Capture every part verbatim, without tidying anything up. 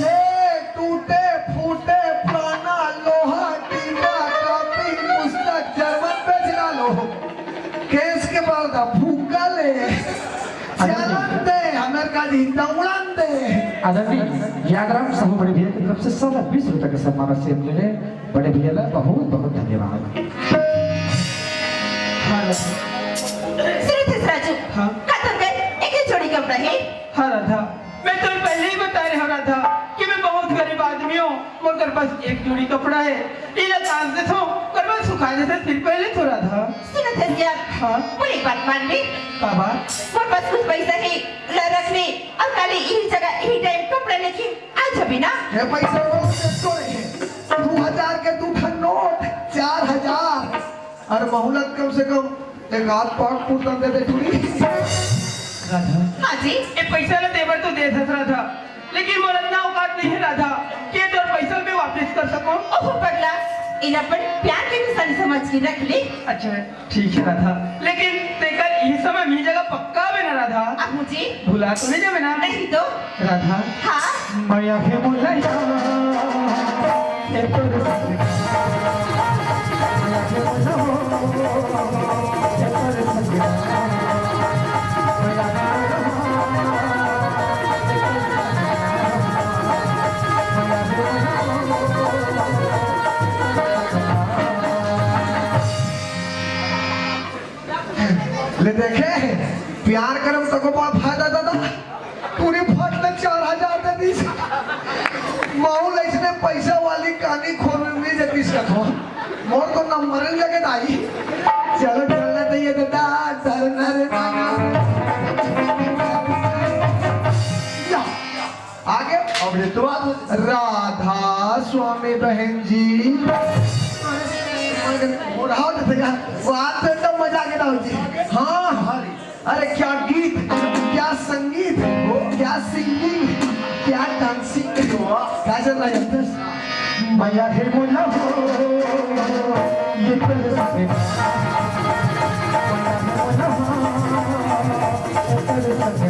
ले, टूटे फूटे पुराना लोहा, टीना, कॉपी, पुस्तक, जर्मन पेज ला लो। केस के पर्दा फुग्गा ले, चलन दे, हमर का जिंदा उड़ान दे। आदरणीय यादराम साहू बड़े भैया की तरफ से सौ बीस रुपए का सम्मान राशि मिले। बड़े भैया ला बहुत बहुत धन्यवाद। हाँ, राधा। सुनो थे राजू, हाँ? का तोर कर एक ही जोड़ी कपड़ा है? हाँ, राधा, मैं तो पहले ही बता रहे हूँ, राधा, कि मैं बहुत गरीब आदमी हूँ, मगर बस एक जोड़ी कपड़ा है, इला तान देथों, कर मैं सुखा देथे, फिर पहले तो, राधा। सुनो थे यार, हाँ? वो एक बात मान ले। का बात? मोर पास कुछ पैसा है, ला रख ले, अउ काली यही जगह, यही टाइम कपड़ा लेके आ जाबे ना। हे पैसा वो तो नहीं है, दो हजार के दू ठन नोट, चार हजार, अउ बहुलत कम से कम एक आध पाक पुरता दे दे टूरी। राधा। हाँ जी। ये पैसा ला देबर तो दे सकत राधा, लेकिन मोर अतना औकात नहीं है राधा कि ये तोर पैसा मैं वापस कर सकूं। ओहो पगला, इला अपन प्यार के निशानी समझ के रख ले। अच्छा, ठीक है राधा, लेकिन तेकर ये समय मी जगह पक्का बे ना राधा? अब मुझे भुला तो नहीं जाबे ना? नहीं तो। राधा। हाँ? मया हे मोला यार, ये तोर सजना। मया हे मोला हो, ये तोर सजना। मया हे मोला हो, ये तोर सजना। मया हे मोला हो, ये तोर सजना। ले देखे, प्यार करम तको बड़ा फायदा दादा। पूरी फट ले चार हजार दे दीस। माहौल ऐसने पैसा वाली कहानी खोल में दे दीस कथो। मोर तो नंबर लगे दाई। चलो चलना चाहिए दादा, डरना रे ना। या। आगे अब रे तो बात हो। राधा स्वामी बहन जी। बुढ़ाओ जैसे का बात तो एकदम मजा के दाऊ जी। हाँ, हाँ। अरे क्या गीत, क्या संगीत, क्या सिंगिंग, क्या डांसिंग। क्या चल रहा है? मया हे मोला हो, ये पल से। मया हे मोला हो, ये पल से।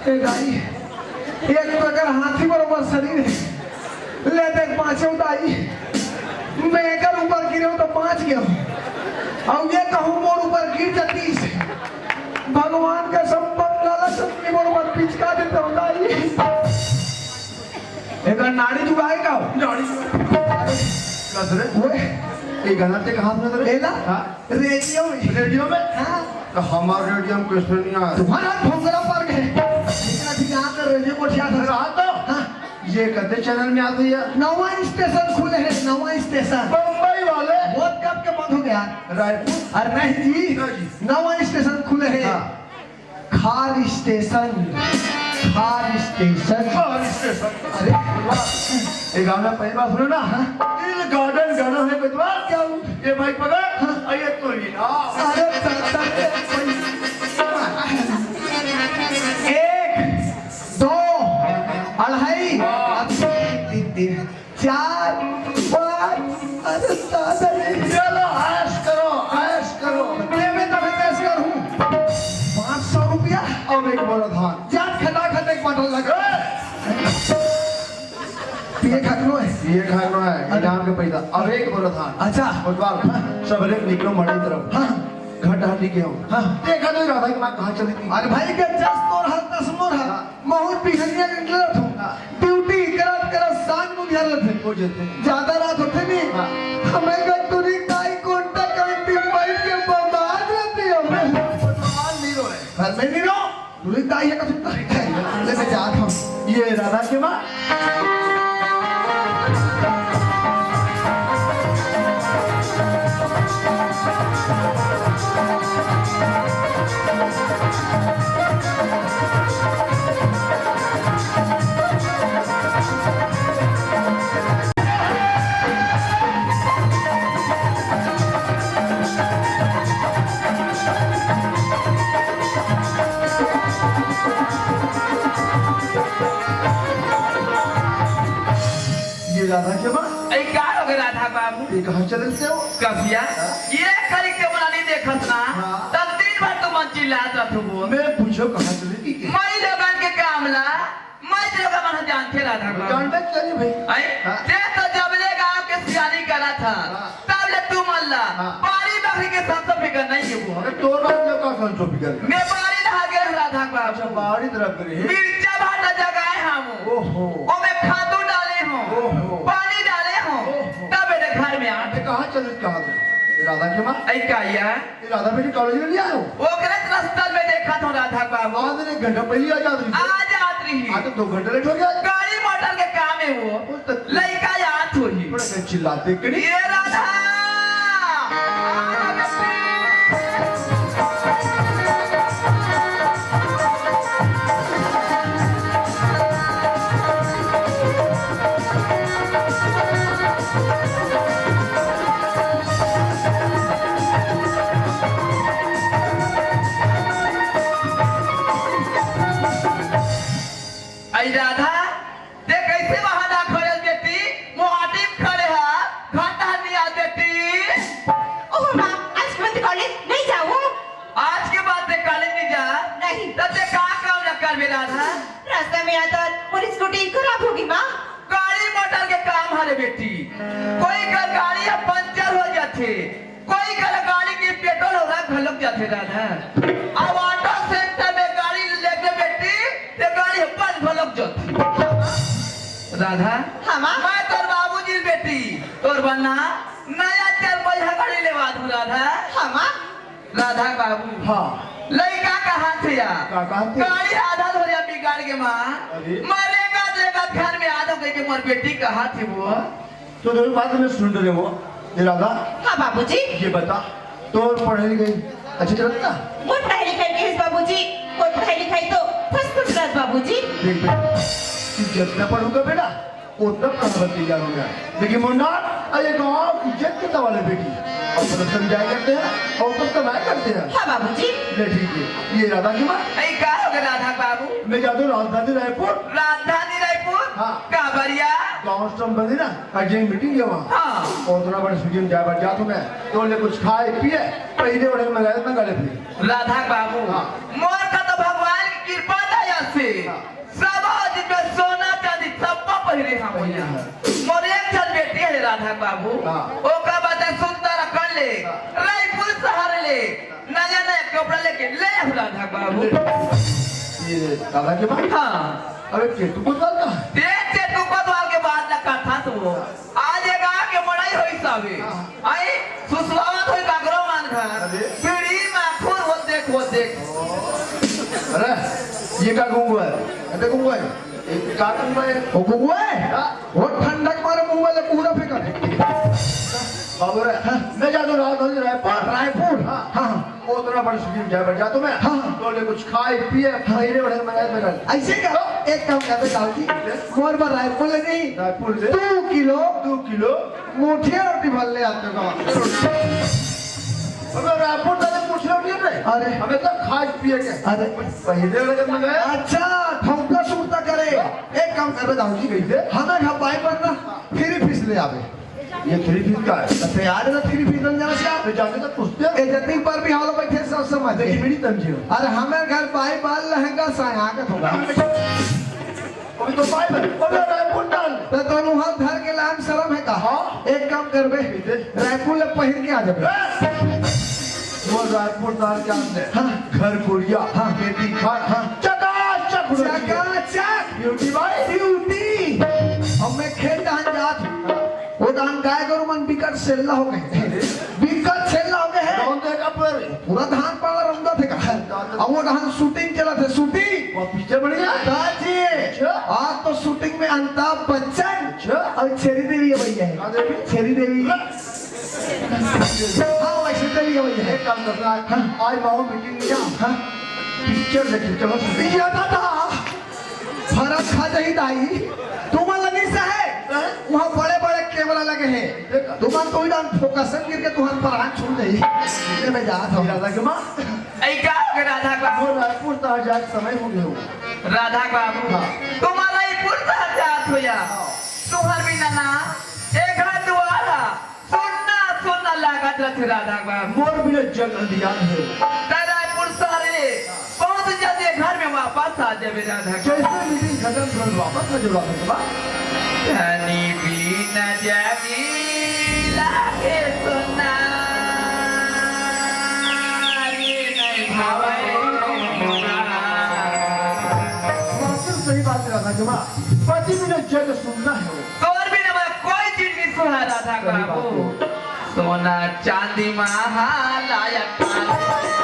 ए दाई, एक तो एकर हाथी बरोबर शरीर हे, ले देख पाछे दाई, मैं एकर ऊपर गिरे हूँ तो बाँच गया हूँ, अउ ये कहूँ मोर ऊपर गिर जातीस, भगवान कसम बंगाला चटनी बरोबर पिचका देता हूँ दाई। एकर नाड़ी जुड़ाए का हो? नाड़ी जुड़ाए। कस रे? ओए। ये गाना ते कहाँ सुना था रे? एला? हाँ? रेडियो में। रेडियो में? हाँ। तो हमार रेडियो में कुछ नहीं आया। तुम्हारा भोंगरा पर गए। इतना ठीक है, आपका रेडियो को ठीक है। रहा तो? हाँ। ये कते चैनल में आती है? नवा स्टेशन खुले हैं, नवा स्टेशन। बम्बई वाले? बहुत कब के बंद हो गया? रायपुर? अरे नहीं जी। नहीं जी। नवा स्टेशन खुले हैं। हाँ। खार स्टेशन, खार स्टेशन। खार स्टेशन। अरे। वाह। ये गाना पहली बार सुने ना? हाँ। दिल गार्डन गाना है बेटवा। क्या हुआ? ये माइक पकड़। हाँ। अरे तो ये ना। अरे दादा रे, भाई। एक, दो, अढ़ाई, वाह। अब तीन, तीन, तीन। चार, पाँच, अरे दादा रे। चलो, ऐश करो, ऐश करो। देवे तबे तो ऐश करूँ। पाँच सौ रुपया। अब एक बोरा धान। जात खटा खट एक बॉटल लगा। ए! पिए खाकनो है। पिए खाकनो है, अरे। इनाम के पैसा। अब एक बोरा धान। अच्छा। बुधवार, सबेरे निकलो मड़ी तरफ। हाँ। घर टहल के हो। हाँ। देखा तो राधा की माँ कहाँ चली गई। अरे भाई, के जस तोर हाल, तस मोर हाल। हाँ। महूँ बिहनिया निकलत हूँ। हाँ। ड्यूटी करत करत सांझ में घर लेथे। हो जाते हैं। ज्यादा रात होथे नहीं। हाँ। हमें गट्टू नहीं ताई कोंटा कांटी बैठ के बर्बाद रहती है। भगवान नहीं रोए। घर में नहीं रो। तू नहीं ताई है का सुनता है? ले मैं जात हूँ। ये राधा के माँ। ये राधा के माँ? ए, का हो गए राधा बाबू? ये कहाँ चले से हो? कसिया? हाँ? ये खरी के बना नहीं देखत ना? हाँ। तब दिन भर तुम चिल्लात रहत हो। मैं पूछो कहाँ चले की के? मई लोगन के काम ला, मई लोगन मन जानथे राधा बाबू। जानबे करी भाई। आई? हाँ। ते तो जबले गाँव के सियानी करा था। हाँ। तब ले तू मन ला हाँ। बाड़ी बखरी के संसो फिकर नहीं है वो। अरे तोर बाप लोग का संसो फिकर? मैं बाड़ी रहा गए राधा बाबू। अच्छा, बाड़ी तरफ गए। मिर्चा भाटा जगाए हम। ओहो। ओमे खादू डाले हो। ओहो। पानी डाले हो। ओहो। तब मेरे घर में आ। अरे कहाँ चले, कहाँ गए? राधा के माँ? ऐ का या? ये राधा बेटी कॉलेज में नहीं आयो? ओकरे रस्ता में देखा था राधा बाबू। आज एक घंटा पहले आ जात रही। आ जात रही। आज तो दो घंटा लेट हो गया। गाड़ी मोटर के काम है वो। वो तो लइका याद होही। बड़ा चिल्लाते करी। ये राधा! आई राधा, ते कैसे वहां ना खड़े बेटी? मुहाटी में खड़े हा, घाटा नहीं आ बेटी। ओह माँ, आज के बाद कॉलेज नहीं जाऊँ। आज के बाद ते कॉलेज नहीं जा? नहीं। तब ते का काम ना करबे राधा? रास्ता में आता और स्कूटी खराब होगी माँ। गाड़ी मोटर के काम हरे बेटी, कोई कर गाड़ी ह पंचर हो जाथे, कोई कर गाड़ी के पेट्रोल हो रहा घलक जाथे राधा। अब ऑटो सेंटर में गाड़ी लेके बेटी, ते गाड़ी ह बंद घलक जाथे। राधा, हाँ माँ। मैं तोर बाबूजी बेटी, तोर बन्ना नया चार पहिया गाड़ी लेवा दूँ राधा। हाँ माँ। राधा बाबू। हाँ। लइका कहाँ थे या? का कहाँ थे? गाड़ी आधा धोरिया बिगाड़ के माँ। अरे। मैं रेंगत रेंगत घर में आ जाऊँ कह के मोर बेटी कहाँ थे वो? तो दोनों बात में सुन रहे हो। ये राधा। हाँ बाबूजी। ये बता, तोर पढ़ाई लिखाई अच्छी चलत ना? मोर पढ़ाई लिखाई के हिस बाबूजी, मोर पढ़ाई लिखाई तो फर्स्ट क्लास बाबूजी। देख बेटा, तू जितना पढ़ूंगा बेटा, उतना पढ़ावत तैयार हो गया। लेकिन मुन्ना, अरे गाँव की इज्जत के सवाल है बेटी। और प्रदर्शन जाया करते हैं और कुछ कमाया करते हैं। हाँ बाबूजी। ले ठीक है, ये राधा की माँ। ऐ का हो गया राधा बाबू? मैं जाता हूँ राजधानी रायपुर। राजधानी रायपुर? हाँ। का बरिया? गाँव से संबंधी ना, अर्जेंट मीटिंग है वहाँ। हाँ। और उतना बड़े स्टेडियम जाए बार जाता हूँ मैं। तो ले कुछ खाए पिए, पहले बड़े मंगाए मंगा ले फिर। राधा बाबू, हाँ। मोर का तो भगवान की कृपा दया से हाँ। ओकरा बाद सुंदर कर ले, हाँ। रायपुर शहर ले, नया नया कपड़ा लेके ले आऊ राधा बाबू। ये दादा के भाई? हाँ। अरे चेतू कोतवाल का? ते चेतू कोतवाल के बात ना कथा तो। आज एक आके मड़ई होई साबे। हाँ। आई सुस्वागत होई काकरो मन घर। अरे। बीड़ी माखुर हो देख, हो देख। अरे, ये का घुंघरू है? अरे घुंघरू है। ये का घुंघरू है? वो घुंघरू है? हाँ। वो ठंडक मारे मुंह वाले पूरा फेंका दे। बाबू रे, हाँ। मैं जा तो रहा था रायपुर। रायपुर? हाँ। हाँ, हाँ। वो उतना बड़ा सुखी जाए, बैठ जा तो मैं। हाँ, हाँ। तो ले कुछ खाए, पिए, हाँ। महीने बढ़े, महीने बढ़े। ऐसे क्या? हाँ। एक काम कर दे, साहब जी। ले। मोर बर रायपुर ले नहीं। रायपुर ले। दो किलो। दो किलो। मुठिया रोटी भर ले आते हो। अबे रायपुर जाने मुठिया रोटी नहीं। अरे। अबे तो खाए पिए के। अरे। पहले वाले जब मैं गया। अच्छा, ठौका सूरता करे। एक काम कर दे, दाऊ जी। कैसे? हमें घर बाई पर ना, free fish ले आवे। ये free fish का है? तो यार ना free fish बन जाना चाहिए। तो जाके तो पूछते हैं। ए, जतिन पर भी हालो बैठे सब समझ लेकिन गए। मेरी तंजीर। अरे हमें घर बाई बाल लहंगा साया का थोड़ा। अभी तो बाई बाल, अबे रायपुर डाल। तो तनु हाथ धर के लान शर्म है का? हाँ। एक काम करबे। कैसे? रायपुर ले पहिर के आ जाबे। ए! वो रायपुर डाल के आते हैं। हाँ। घर कुड़िया, हाँ। खेती खार, हाँ। चकाचक उड़े। चकाचक। Beauty भाई। Beauty। अब मैं खेत डाहन जात हूँ। वो डाहन गाय गरु मन बिकट सेल्ला हो गए। बिकट सेल्ला हो गए हैं। कौन देखा पर? पूरा धान पाला रौंदा थे का। अब वो डाहन shooting चला थे, shooting। वो picture बढ़िया। दाजी। अच्छा। आज तो shooting में अमिताभ बच्चन अच्छा। और छेरी देवी है भैया। हाँ देवी। छेरी देवी। हाँ, वैसे तो भी वही है। एक काम करना, हाँ। आज मामा meeting में जाओ। हाँ। Picture देखे, चलो। ये दादा, फरक खा जाही दाई। तुम लगी से है? हाँ। वहाँ बड़े-बड़े camera लगे हैं। देखा। तुम तो इधर focus गिर के तुम्हारे पर हाथ छूट जाही। ये मैं जात हूँ। राधा के माँ। ऐ का हो गया राधा बाबू? वो रायपुर तक जाए समय हो गया हो। राधा बाबू, हाँ। तुम्हारा रायपुर तक जात हो या? हाँ। तुम्हार बिना ना, एक हाथ दुआरा, सुन्ना, सुन्ना लागत रथे राधा बाबू। मोर बिना जग अंधियार हे। त रायपुर शहर ले पहुंच जाते घर में वापस आ जाबे राधा बाबू। जैसे meeting खत्म तुरंत वापस आ जाओ राधा बाबू। धनी बिना जगी लागे सुन्ना, ये नहीं भावे। बिल्कुल सही बात है राधा बाबू। पति बिना जग सुन्ना है वो। तोर बिना मोला कोई चीज नहीं सुहा राधा बाबू। सोना चांदी महालाया काल।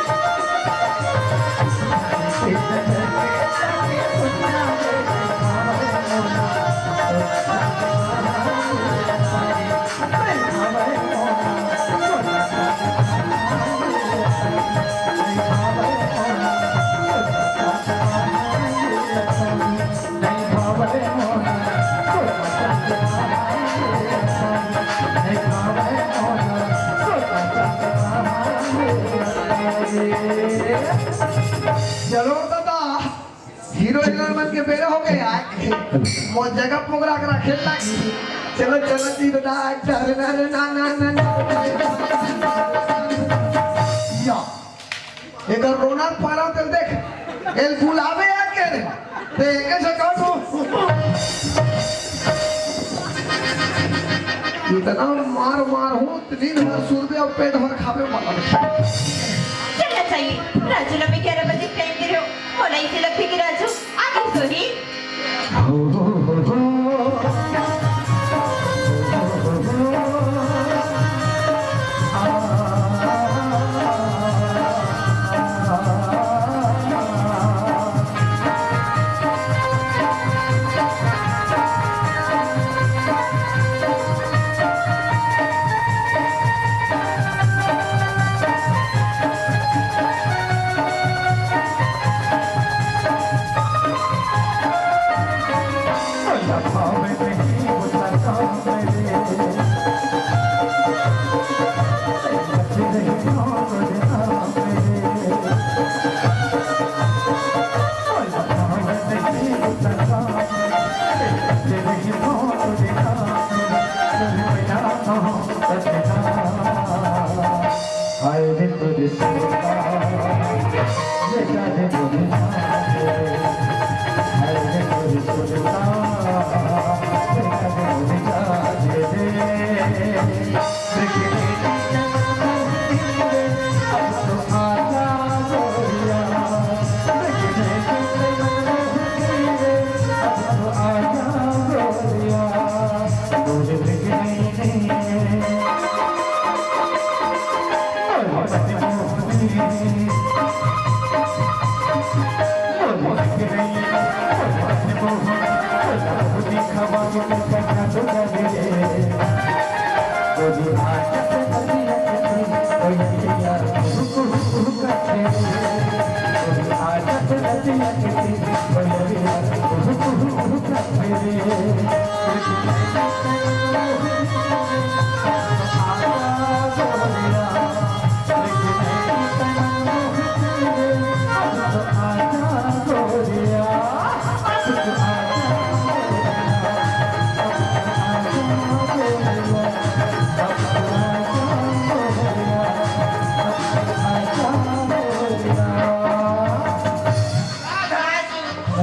चलो दादा, हीरो हीरोइन मन के बेरा हो गए यार। मोर जगह प्रोग्राम रखे लागी। चलो, चलो जी दादा, डर ना, ना, ना, ना, ना। या। एकर रोना पारा तेल देख, एल बुलावे आ के रे, ते एके से काटो। इतना मार मार हूँ, दिन भर सुरबे और पेट भर खावे वाला। चल अच्छा, ये राजू लम्बी ग्यारह बजे टाइम दे रहे हो, मोला इसे लगते कि राजू आगे सोही।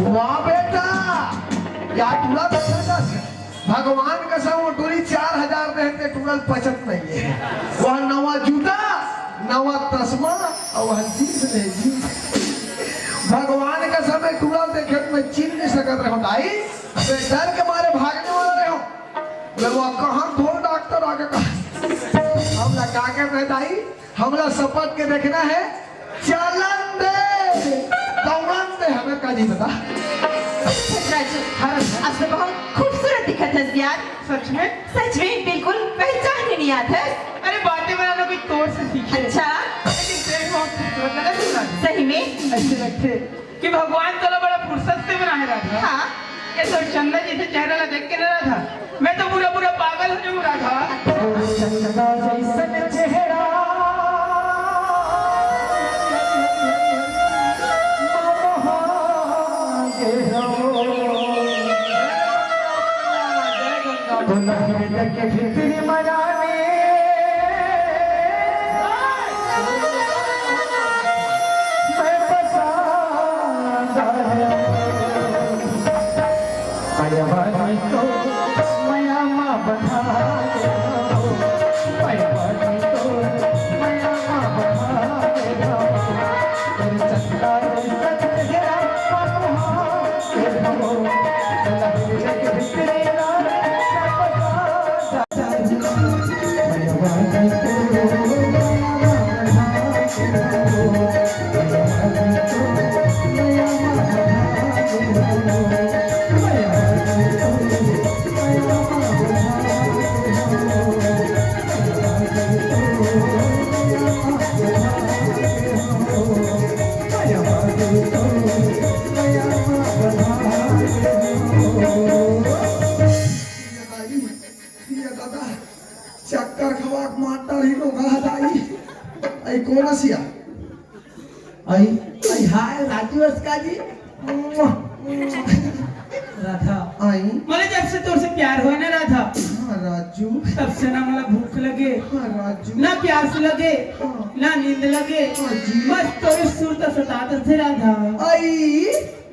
वाह बेटा, या टूरा देखा था। भगवान कसम, वो टूरी चार हजार दे हे, टूरा ल पचत नहीं है। वह नवा जूता, नवा तस्मा, अउ वह जींस नहीं, जींस। भगवान कसम, मैं टूरा देखे तो मैं चीन नहीं सकत रहो दाई। मैं डर के मारे भागने वाला रहो। मैं वो कहाँ ढोल डॉक्टर आके कहा, हमला का कहत हे दाई? हमला सपट के देखना है, चलन दे, दौड़न दे, हमें का नहीं पता। राजू, आज तो बहुत खूबसूरत दिखत हस यार। सच में? सच में, बिल्कुल पहचान में नहीं आत हस। अरे, बातें बनाना कोई तोर से सीखे। अच्छा। लेकिन तेरे बहुत खूबसूरत लगा तू ना। सही में? ऐसे लगथे कि भगवान तोला बड़ा फुर्सत से बनाए राधा। हाँ। ये तो चंदा जैसे चेहरा ला देख के ना राधा, मैं तो पूरा पूरा पागल हो जाऊँ राधा। चंदा जैसन चेहरा, तो लहर के भीतरी मजा में मैं बसा दे। अय्या बाजी तो मया मा बना दे हो, अय्या बाजी तो मया मा बना दे हो। तेरे चंदा जैसा चेहरा, बाबू हाँ, तेरे हो, तेरा दिल के भीतरी ना रे, ये दादा, चक्कर खवा के मार डारी लोग हदाई। आई कौन असिया? आई, आई हाय राजू अस्का जी। राधा, आई। मोला जब से तोर से प्यार होय ना राधा, हाँ राजू। तब से ना मोला भूख लगे, हाँ राजू। ना प्यास लगे, हाँ। ना नींद लगे, हाँ जी। बस तोरे सुरता सतात रथे राधा। आई,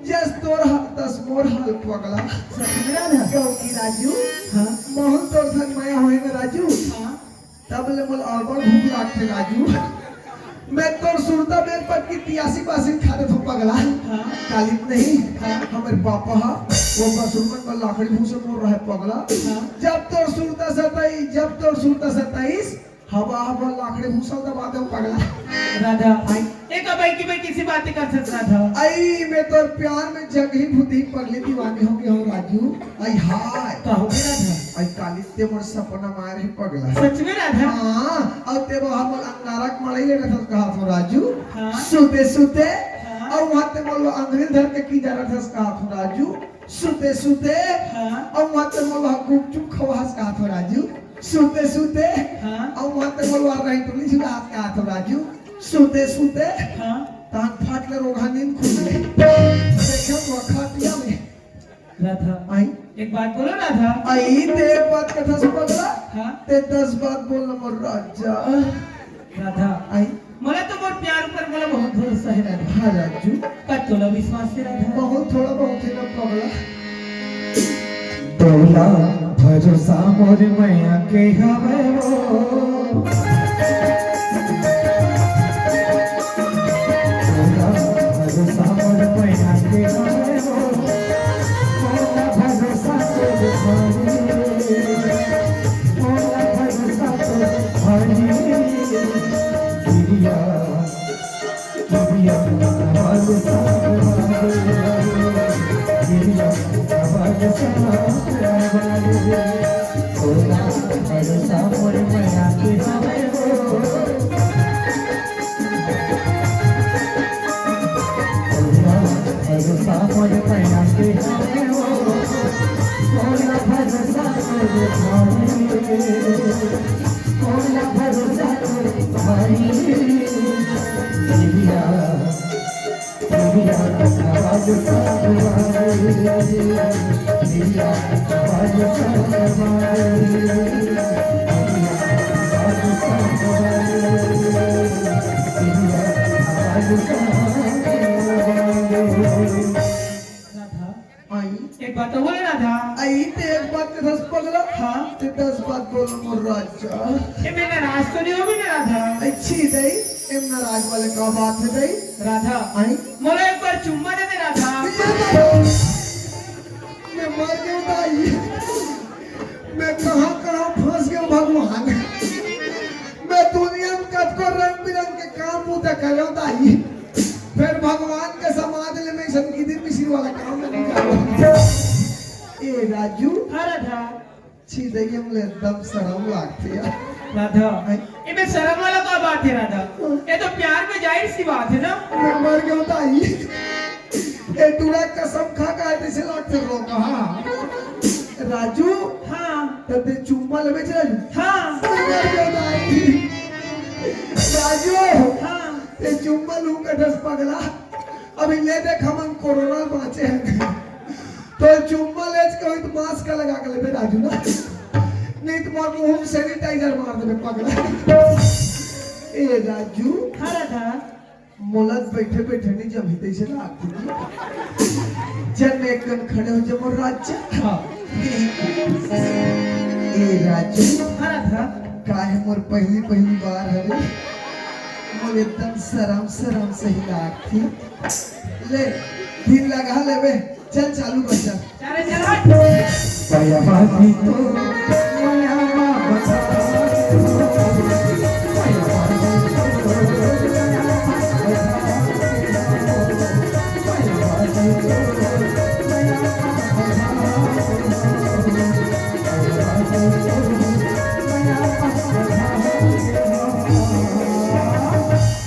जस तोर हाल तस मोर हाल पगला। सच में राधा? क्योंकि राजू, हाँ। महूँ तोर संग मया होय ना राजू। हाँ। तब ले मोला अब्बड़ भूख लागथे राजू। मैं तोर सुरता बेल पत्ती तियासी बासी खा लेथों पगला। हाँ। कालित नहीं, हाँ। हमर पापा हा, वो बसुरमन में लाकड़ी भूसे मोर रहे पगला। हाँ। जब तोर सुरता सताई, जब तोर सुरता सताईस, हवा हवा लाकड़ी भूसा दबा दे पगला। राधा, आई। एक अबाई की मैं किसी बातें कर सकता था। आई, मैं तोर प्यार में जंगही भूतही पगली दीवानी हो गया हूँ राजू। आई हाय। का हो गया राधा? आई काली ते मोर सपना मार है पगला। सच में राधा? हाँ, अउ ते वो हमर अंगारा के मड़ई ले रहा था कहा था राजू। हाँ। सुते सुते, हाँ। अउ वहाँ ते मोर अंगरी धर के की जा रहा था कहा था राजू। सुते सुते, हाँ। अउ वहाँ ते मोर गुपचुप खवा कहा था राजू। सुते सुते, हाँ। अउ वहाँ ते मोर रही टुली सुधा कहा था राजू। सुते सुते, हाँ। तान फाट ले रोगा नींद खुल ले। देखे तो खटिया में। राधा। आई। एक बात बोलो राधा। आई, ते एक बात कथा से पगला। हाँ। ते दस बात बोल ना मोर राजा। राधा। आई। मोला तो मोर प्यार ऊपर मोला बहुत भरोसा है राधा। हाँ राजू। का तोला विश्वास है राधा? बहुत थोड़ा बहुत है ना पगला। तोला भरोसा मोर मैया के हवे वो। तोला भरोसा मोर मैया के हवे वो। तोला भरोसा तोर भारी। तोला भरोसा तोर भारी। गिरिया राधा, आई। एक बात तो बोले राधा। आई ते एक बात के दस पगला। हाँ। ते दस बात बोलो मोर राजा। ये मैं नाराज तो नहीं होगी ना राधा? अच्छी दई, एम नाराज वाले का बात है दई? राधा। आई। मोला एक बार चुम्मा दे दे राधा। ये तो मैं मर गया दाई। मैं कहाँ कहाँ फंस गया भगवान। मैं दुनिया में कतको रंग बिरंग के काम मुँह तक करो दाई। फिर भगवान के समाज ले मैं सन गिदिर मिसिर वाला काम में नहीं करो। ए राजू। हाँ राधा। छी दई, हमले एकदम शर्म लागती है। राधा, हैं? ये में शर्म वाला का बात है राधा? ये तो प्यार में जाहिर सी बात है ना। मैं मर गया होता ही। ए टूरा कसम खा का ऐसे से लागते रो कहा। राजू। हाँ। तब ते चुम्मा लेवे चल। हाँ। मैं मर गया होता ही। राजू। हाँ। ते चुम्मा लूंगा दस पगला। अभी ले देख, हमन कोरोना बाँचे हन। तो चुम्मा लेच के होई तो मास्क लगा के लेबे राजू ना, नहीं तो मोर मुंह में सैनिटाइजर मार देबे पगला। ए राजू। हाँ राधा। मोला बैठे बैठे नहीं जमी तैसे लागती। जन एक कन खड़े हो जा मोर राजा। हाँ। ए राजू। हाँ राधा। काहे मोर पहली पहली बार हरे, मोर एकदम शरम शरम सही लागती। ले, दिन लगा लेबे। चल चालू कर चल। अरे चल हट।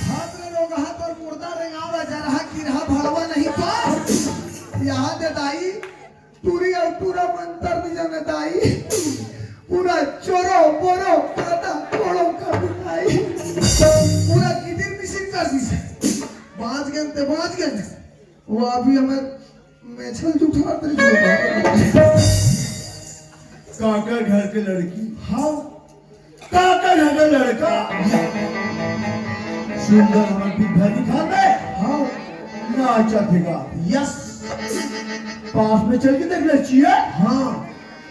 हाथ में लोग हाथ और मुर्दा रेंगावा, जरहा किरहा भड़वा नहीं पा। यहाँ दे दाई, टूरी और टूरा मंतर नहीं जाने दाई। पूरा चोरो, बोरो, काटा, कोड़ो कर दी दाई। पूरा गिदिर मिसिर कर दी से। बाँच गए ते बाँच गए। वो अभी हमें मेछल जुठार तरीके से। काका घर के लड़की। हाँ। काका घर का लड़का। सुंदर हमर भी घर दिखा दे। हाँ। नाचा देगा। यस। पास में चल के देख ले चाहिए। हाँ।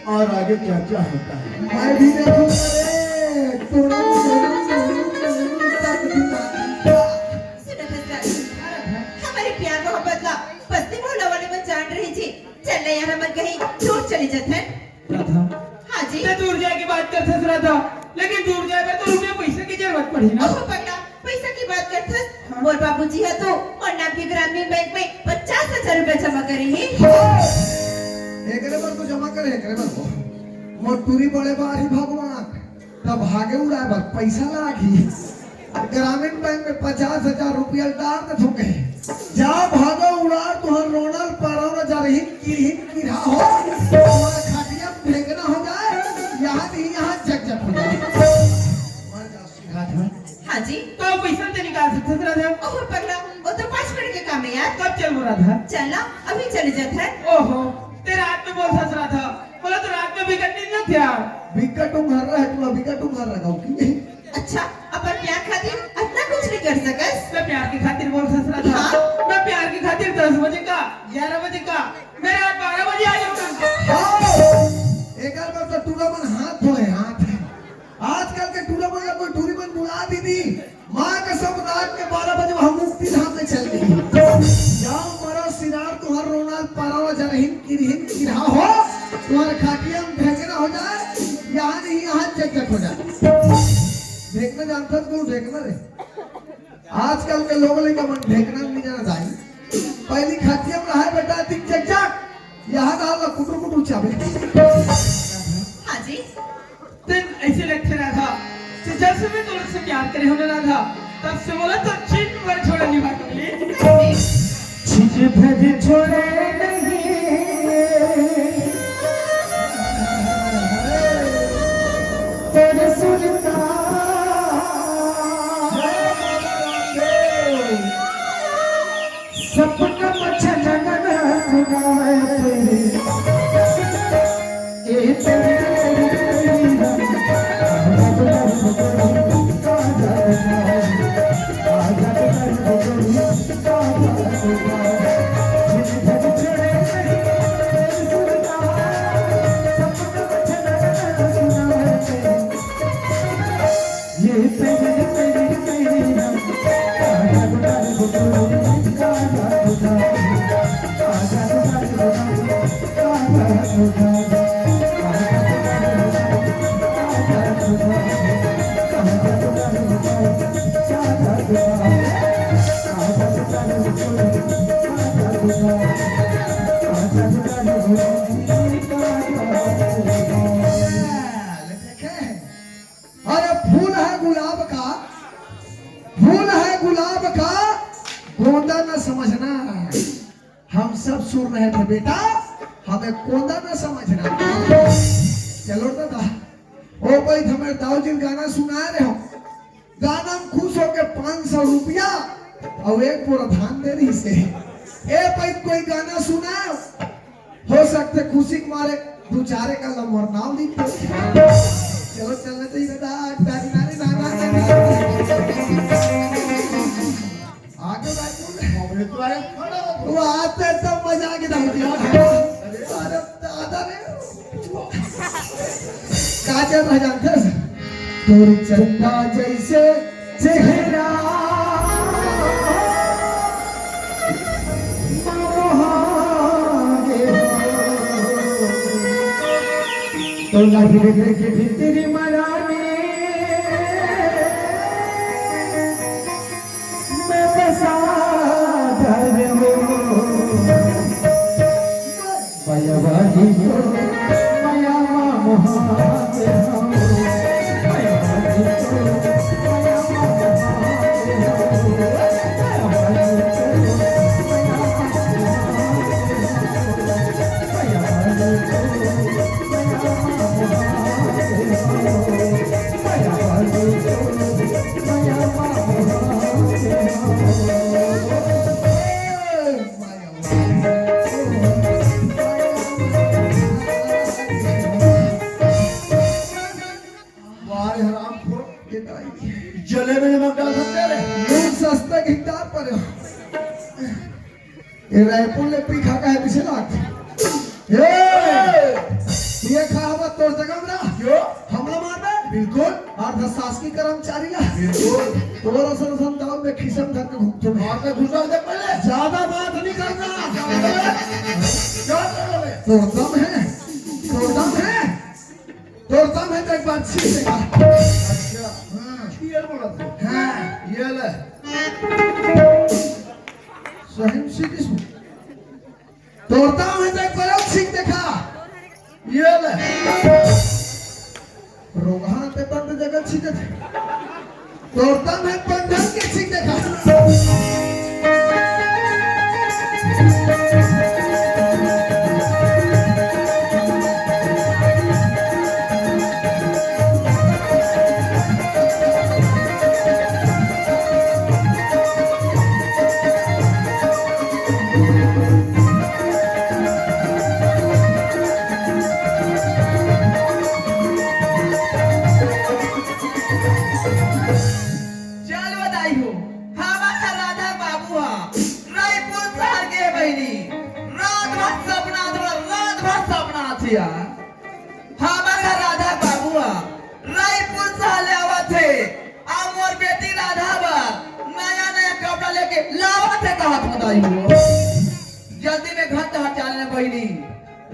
और आगे क्या क्या होता है? मैं भी देखूंगा रे। टुड़ुम, टुड़ुम, टुड़ुम, टुड़ुम, तक दिखा। सुनो तो साली, हमारे प्यार मोहब्बत ला बस्ती मोहल्ला वाले मन जान रही थी। चल ले यार, हमन कहीं दूर चली जात हन। राधा। हाँ जी। ते दूर जाए के बात करथस राधा, लेकिन दूर जाए बर तो रुपया पैसा की जरूरत पड़ही ना। ओहो पगला, पैसा की बात करथस? हाँ। मोर बाबूजी ह तो मोर नाम के ग्रामीण बैंक में पचास हजार रुपया जमा करे हे। एकरे बर तो जमा करे, एकरे बर तो। मोर टूरी बड़े बार ही भगवान, तब भागे उड़ाए बर पैसा लागही। ग्रामीण बैंक में पचास हजार रुपया डार देथों कहे। जा भागो उड़ार, तुहर रोनल परौर जरहिन किरहिन किरहा हो। तुम्हारा खटिया फेंकना हो जाए, यहाँ नहीं यहाँ जग जग हो जाए। मर जा सिंघार। हाँ जी। तो पैसा ते निकाल सकथस राधा? ओहो पगला, वो तो पाँच मिनट के काम है यार। कब चलबो राधा? चल ना, अभी चले जात हन। ओहो, ते रात में बोलथस राधा, बोला तो रात में बिकट नींद न थे यार। बिकट उंघर रहे, तुला बिकट उंघर रहे गाँव की। अच्छा, अपन प्यार खातिर अतना कुछ नहीं कर सकस? मैं प्यार के खातिर बोलथस राधा। हाँ? मैं प्यार के खातिर दस बजे का, ग्यारह बजे का, मैं रात बारह बजे आ जाऊंगा। हाँ, एकर बर तो टूरा मन हाथ धोए, हाथ। आजकल के टूरा मन ला कोई टूरी मन बुला दीदी। माँ कसम, रात के बारह बजे वहाँ मुक्ति धाम में चल गई। जाओ मरो सिरार, तुहर रोनल परौर जरहिन किरहिन किरहा हो, तुहर खटिया में ढेकना हो जाए, यहाँ नहीं यहाँ चकचक हो जाए। ढेकना जानथस तू, ढेकना रे। आजकल के लोग लइका मन ढेकना नहीं जाना दाई। पहली खटिया में रहे बेटा, दिख चकचक। यहाँ डाल ला कुटुर कुटुर चाबे। हाँ जी। ते ऐसे लगथे राधा, ते जब से मैं तोर से प्यार करे हों ना राधा, तब से मोला तो छिन भर छोड़े नहीं बात बोली। छिन भर छोड़े नहीं, तोर सुनता। अरे फूल है गुलाब का, फूल है गुलाब का, गोंदा न समझना। हम सब सुर रहे थे बेटा, हमें कोंदा न समझना। चलो दादा, ओ भाई, हमें दाऊ जी गाना सुना रहे हो, गाना में खुश होके पाँच सौ रुपया और एक बोरा धान दे रही से। ए भाई, कोई गाना सुना, हो सकते खुशी के मारे दो चारे का लम्बर नाम लिख दो। चलो चलना चाहिए दादा, आज तारी नारी नाना आगे बात बोल। अबे तो आया खड़ा हो। वो आते तब मजा आ गया था। अरे दादा रे, का चल रहा जानते हैं? तोर चंदा जैसे चेहरा मोहा गे हो। तो लगे देख भीतरी मराने मैं बसा धर हो। बयवाली को मया मोहा गे हो। बयवाली को मया मोहा गे हो। वाह रे हरामखोर, ये दाई। जले में नमक डाल सकते रे। लोग सस्ता घिकदार पर हो। ये रायपुर ले पी खा का है पीछे लाख। ए! ये खा हवा तोर जगह में ना। क्यों? हमला मार दे। बिल्कुल। अर्ध शासकीय कर्मचारी ला। बिल्कुल। तोर असन असन दाम में खिसम धर के घूमते हैं। मार के घुसा दे पहले। ज्यादा बात नहीं करना। क्या करोगे? तोर दम है। तोर दम है। तोर दम है तो एक बार छीन लेगा। अच्छा, हाँ। ये बोला था। हाँ। ये ले। सही में सीख इसमें। तोर दम है तो एक बार और छीन देखा। ये ले। रोगहा ते बंद जगह छीन दे। तोर दम है पंडल के छीन देखा। चल बताई हो, हमार राधा बाबू हा रायपुर शहर के बहिनी, रात भर सपना, रात भर सपना थिया। हमार राधा बाबू हा रायपुर शहर ले आवत हे, आ मोर बेटी राधा बर नया नया कपड़ा लेके लावत हे कहत बताई हो। जल्दी में घर तहर चल ना बहिनी,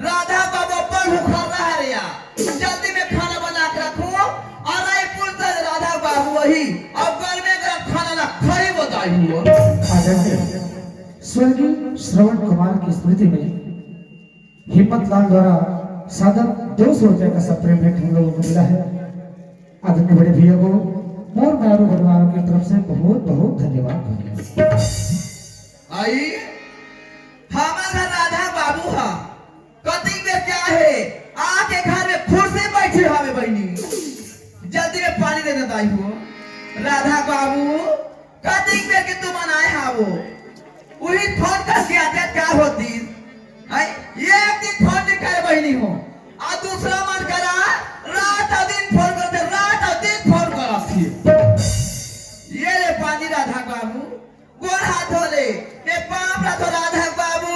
राधा बाबू बड़ भूखा रह रे या। जल्दी में खाना बना के रखो और रायपुर से राधा बाबू वही और गर्मे गर्म खाना ला खई बताई हो। आदरणीय स्वर्गीय श्रवण कुमार की स्मृति में हिम्मत लाल द्वारा सादर दो सौ रुपया का सप्रेम भेंट हम लोगों को मिला है। आदरणीय बड़े भैया को मोर मारू परिवारों की तरफ से बहुत बहुत धन्यवाद भैया। आई, हमार घर राधा बाबू हा, कतिक बेर क्या है, आके घर में खुर्सी बैठी हवे बहिनी, जल्दी में पानी दे देता हो। राधा बाबू, कतिक बेर के तुमन आए हावो, उही फोन का होती है? एक दिन फोन नहीं करे बहिनी हो, आ दूसरा मन करा रात आ दिन फोन करते, रात आ दिन फोन करत ही। ये ले पानी राधा बाबू, गोड़ हाथ धो ले, ने पाप ला तो राधा बाबू।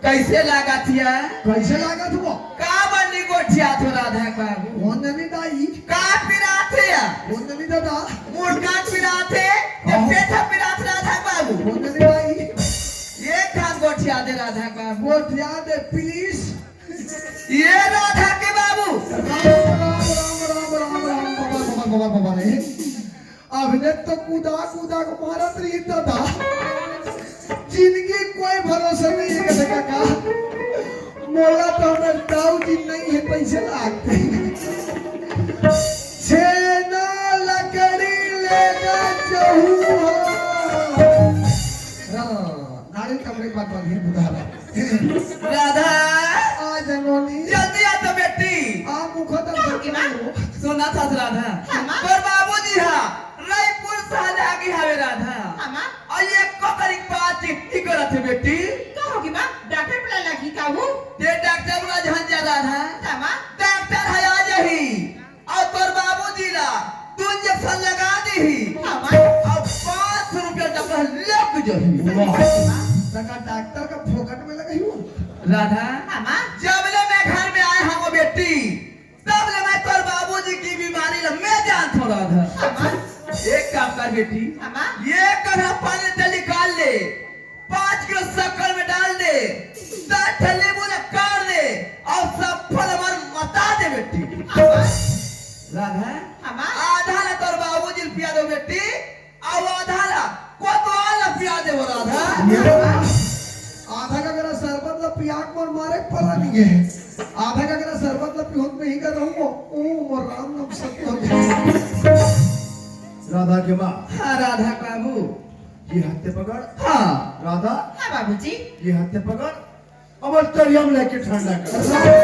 कैसे लागत हिया? कैसे लागत हुआ? का बनी गोठिया थो राधा बाबू? कौन जनी दाई? का पिरात हे या? कौन जनी दादा? मुड़का पिरात हे, ये हाँ। पेट पिरात राधा बाबू। कौन जनी दाई? ये खान गोठिया दे राधा बाबू। गोठिया दे please। ये राधा के बाबू। राम, राम, राम, राम, राम, राम, बाबा, बाबा, बाबा, बाबा रे। अभिने तो कूदा कूदा के मारत रही दादा। जिंदगी कोई भरोसा नहीं है, कहते काका। मोला तो हमर दाऊ जी नहीं है, पैसे लागते। छेना लकड़ी लेगा जहू हो। हाँ, नारियल कमरे पर बंधी बुधारा। राधा। आ जनोनी। जल्दी आ तो बेटी। आ मुखा तो काकी माँ। सुना था राधा। हाँ, माँ। तोर बाबूजी हा रायपुर से आगे हवे राधा। हाँ, माँ। अउ एको तारीख पाँच चिट्ठी करत हे बेटी। का होगे माँ? डॉक्टर बुलाए लागही का वो? ते डॉक्टर बुला झन जा राधा। हाँ, माँ। डॉक्टर ह आ जाही। अउ तोर बाबूजी ला दू इंजेक्शन लगा दीही। हाँ, माँ। अउ पाँच सौ रुपया डॉक्टर लग जाही। वाह। तका डॉक्टर का फोकट में लगाही वो। राधा। हाँ, माँ। जब ले मैं घर में आए हँव वो बेटी, तब ले मैं तोर बाबूजी के बीमारी ला मैं जानत हँव राधा। हाँ, माँ। एक काम कर बेटी, हाँ, माँ। ये कढ़ा पानी ते निकाल ले, पाँच किलो शक्कर में डाल दे, दस ठे नींबू ला काट दे, अउ सब फल हमर मता दे बेटी। हाँ, माँ। राधा, हाँ, माँ। आधा ला तोर बाबूजी ला पिया दो बेटी, अउ आधा ला कोतवाल ला पिया देबो राधा। ये आधा का गरा शरबत ला पिया के मोर मारे के परा नहीं है। आधा का गरा शरबत ला पियोत में ही कर रहूं, ओ मोर राम नाम सत्य हो जाए। राधा के माँ। हाँ, राधा बाबू। ये हाथ ते पकड़। हाँ। राधा। हाँ, बाबूजी। ये हाथ ते पकड़। अब तरियम लेके ठंडा कर। राम, राम,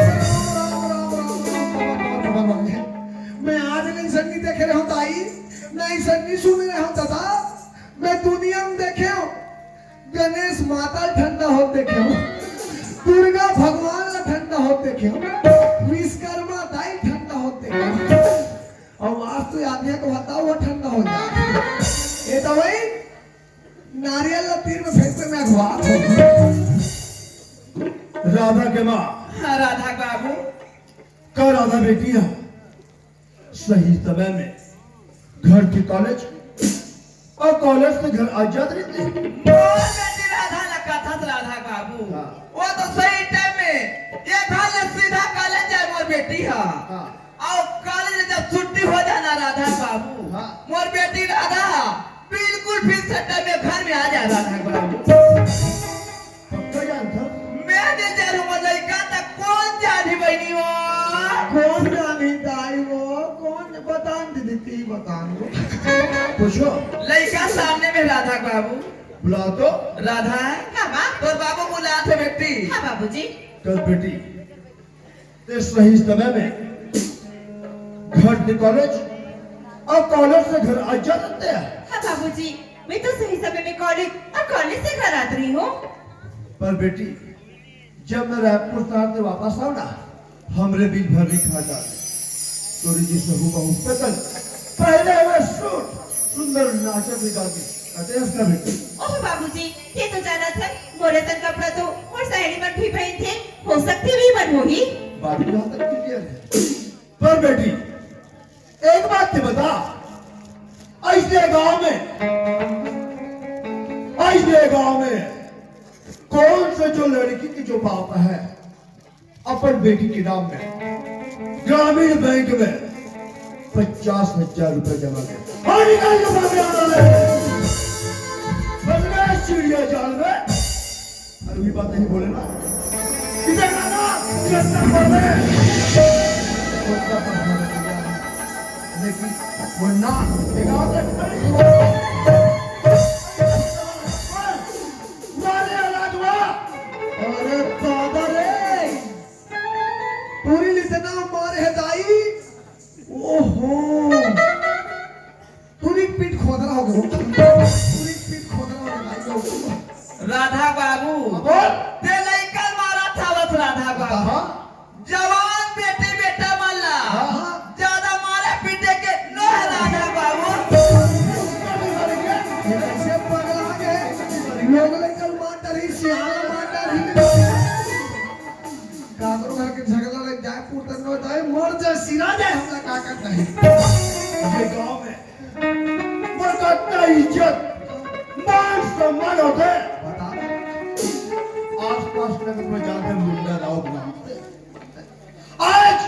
राम, राम, राम, राम, राम, राम, राम। मैं आज नहीं सन्नी देखे रहूं दाई, नहीं सन्नी सुने रहूं दादा। मैं दुनिया में देखे हूं, गणेश माता ठंडा होत देखे हूं, दुर्गा भगवान ला ठंडा होत देखे हूं, विश्वकर्मा दाई ठंडा होत देखे हूं। अउ आज तो आदमी को बताओ वो ठंडा हो जाए। ये तो वही नारियल ला तीर में फेंक के मैं अगवा। राधा के माँ। हाँ, राधा बाबू। का राधा बेटी हा सही समय में घर के कॉलेज अउ कॉलेज से घर आ जात रहिथे। मोर बेटी राधा ला कथस राधा बाबू। हाँ। वो तो सही टाइम में ये घर ले सीधा कॉलेज जाए मोर बेटी हा। हाँ। अउ कॉलेज में जब छुट्टी हो जाना राधा बाबू, हाँ। मोर बेटी राधा बिल्कुल फिक्स टाइम में घर में आ जाए राधा बाबू। पक्का जानथस? मैं नहीं जानहूं, वो लइका तक कौन जानही बहिनी वो? कौन जानही दाई वो? कौन बतान दीदी, ती बतान वो। पूछो। लइका सामने में राधा बाबू। बुलाओ तो। राधा। हाँ, बाप। तोर बाबू बुलात हे बेटी। हाँ, बाबूजी। कल बेटी, ते सही समय में घर से कॉलेज अउ कॉलेज से घर आ जात रहिथे। हाँ बाबूजी, मैं तो सही समय में कॉलेज अउ कॉलेज से घर आत रही हूँ। पर बेटी, जब मैं रायपुर शहर से वापस आऊँ ना, हमरे बिल भर नहीं खा जाते। तोरी जी से हूबहू पतंग, पहने हुए सूट, सुंदर नाचत निकाल के, अतेस का बेटी। ओह बाबूजी, ये तो जानत हस, मोर असन कपड़ा तो मोर सहेली मन भी पहिनथे, हो सकथे वे मन होही। बात तो यहाँ तक clear है। पर बेटी, एक बात ते बता, अइसने गांव में, अइसने गांव में कौन से जो लड़की के जो बाप है, अपन बेटी के नाम में ग्रामीण बैंक में पचास हजार रुपए जमा कर। और निकाल के सामने आ रहा है। बदमाश चिड़िया जाल में। अरे, ये बात नहीं बोले ना। इधर आ ना, इधर ना बोले। लेकिन वो ना, एक आदत खड़ी हो। मारे अलग हुआ। अरे दादा रे, पूरी इतना मार है दाई। ओहो, पूरी पीठ खोदरा हो गया। राधा बाबू, बोल। ते लइका मारत हवस राधा बाबू। हाँ। जवान बेटी बेटा मन ला हाँ, हाँ। ज्यादा मारे पीटे के नोहे राधा बाबू। ये कैसे पगला गए? लोग लइका मार डरही, सियाना मार डरही। काकरो घर के झगड़ा लग जाए, पुरतन में जाए, मर जाए, सिरा जाए, हमला का करना है? ये गाँव में मोर कतना इज्जत, मान सम्मान होथे। बता। आसपास नगर में जाके मुंडा लाओ बना। आज,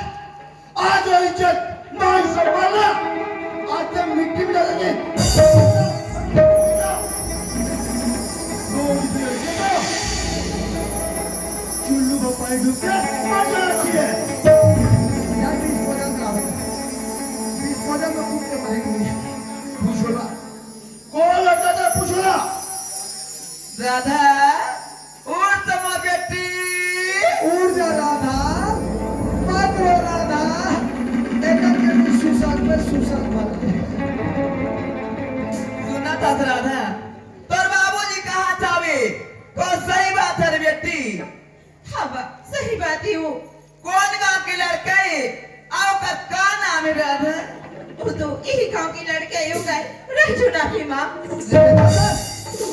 आज वो इज्जत, मान सम्मान ना, आज तक मिट्टी में डालेंगे। चुल्लू को पानी ढूंढ के मर जाना चाहिए। यार, बीस पौधा में आवे। बीस पौधा में कूद के मरेंगे। पूछो ना। कौन लड़का था? पूछो ना। राधा, उठ तो मोर बेटी। उठ जा राधा, मत रो राधा। एकर के भी सुसंग में सुसंग बन गए। सुना था राधा, तोर बाबूजी कहा था वे, तो सही बात है रे बेटी। हाँ बा, सही बात है वो। कौन गांव के लड़का है? अउ ओकर का नाम है राधा? वो तो यही गांव के लड़का है, वो गाय राजू ना भी माँ।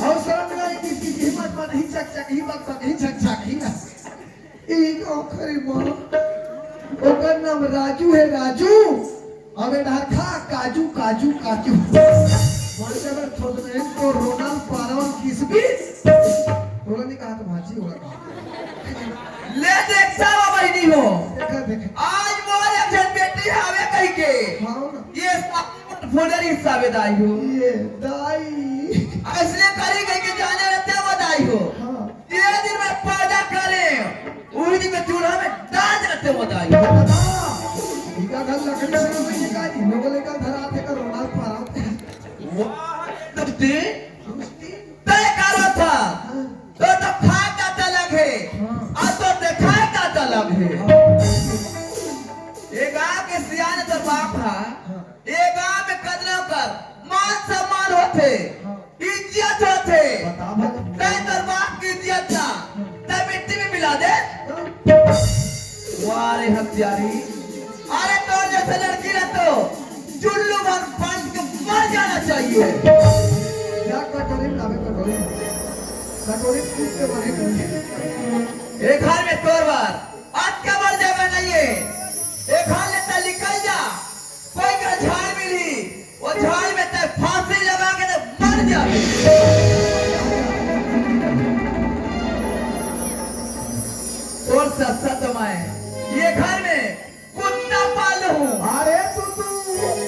अउ शर्म नहीं, किसकी हिम्मत पर नहीं चकचक, हिम्मत पर नहीं चकचक, हिम्मत। ई गांव खरी माँ, ओकर नाम राजू है, राजू। अबे ढाका काजू, काजू, काजू। बोले, "अगर थोतने को रोनाल पारौन किस भी?" रोला नहीं कहा तो भाजी, रोला कहा। ले देखता बा बहिनी हो। देखा, देखा। आज मोर एक झन बेटी हावे कहि के। हाँ ना। ये साबुन फोड़े रही साबे दाई हो। ये दाई। अइसने करी कहि के जाने रहते वो दाई हो। हाँ। ये दिन में पैदा करे, उही दिन में चूल्हा में डाल देते वो दाई। बता, इका घर लकड़ी से नहीं निकाली, लोगों लेकर घर आते का रोनाल पारौन। वाह, दोस्ती। तय करो था, हाँ। तो, तो खाए का तलब है, हाँ। और तो दिखाए का तलब है। हाँ। ये गांव के सियान तो बाप है, हाँ। ये गांव में कदरों कर मान सम्मान होते, हाँ। इज्जत होथे। बता भाई। तैं तोर बाप की इज्जत ला, तैं मिट्टी में मिला दे। वाह रे हत्यारी। अरे तोर जैसे लड़की ला तो चुल्लू भर फांस के मर जाना चाहिए। जा कटोरी में लावे कटोरी। कटोरी में कूद के मरे कटोरी। ए घर में तोर बार अतका बड़ जगह नहीं है। ए घर ले तैं निकल जा। कोई का झाड़ मिली, वो झाड़ में तैं फांसी लगा के तैं मर जाबे। तोर सस्ता तो मैं ये घर में कुत्ता पाल हूँ। अरे तू, तू।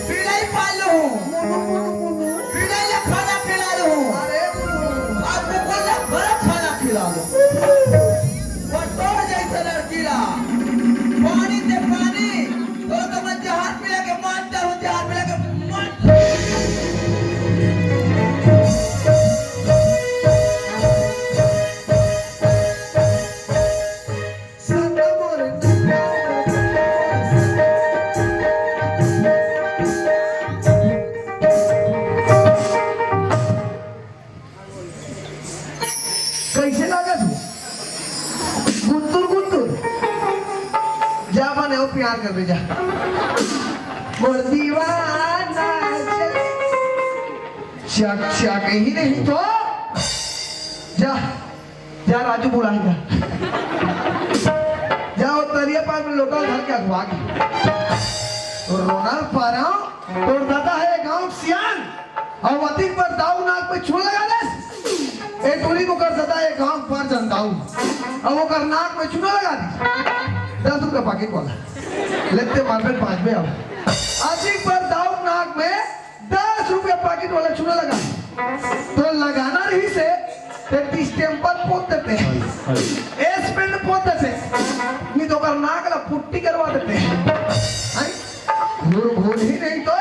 बिलाई पाल हूँ। मुनु, मुनु, मुनु। बिलाई ला खाना खिला हूँ। अरे मुनु। अब कुकुर ला गलत खाना खिला हूँ। वो तोर जैसे लड़की ला पानी दे पानी, तो, तो मैं जहर पिला के मार डालूं, जहर पिला के मार डालूं। कैसे लागत हो? गुंतुर गुंतुर। जा बने हो प्यार कर दे जा। मोर दीवाना चक चक ही नहीं तो जा, जा राजू बुलाई जा। जा वो तरिया पार में लोटा धर के अगवा के। रोना पारा तोर दादा है गांव सियान। अउ अतिक बर दाऊ नाक में चूना लगा देस। ए टूरी को कर दादा ए गांव पर जन दाऊ। अउ ओकर नाक में चूना लगा दी। दस रुपया पाकिट वाला। लेते मारबे पाँच बे अब। अतिक बर दाऊ नाक में दस रुपया पाकिट वाला चूना लगा दी। तो लगाना रही से ते डिस्टेम्पर पोत देते। एस पेंट पोत देते। नहीं तो ओकर नाक ला पुट्टी करवा देते। हैं? घूर घूर ही नहीं तो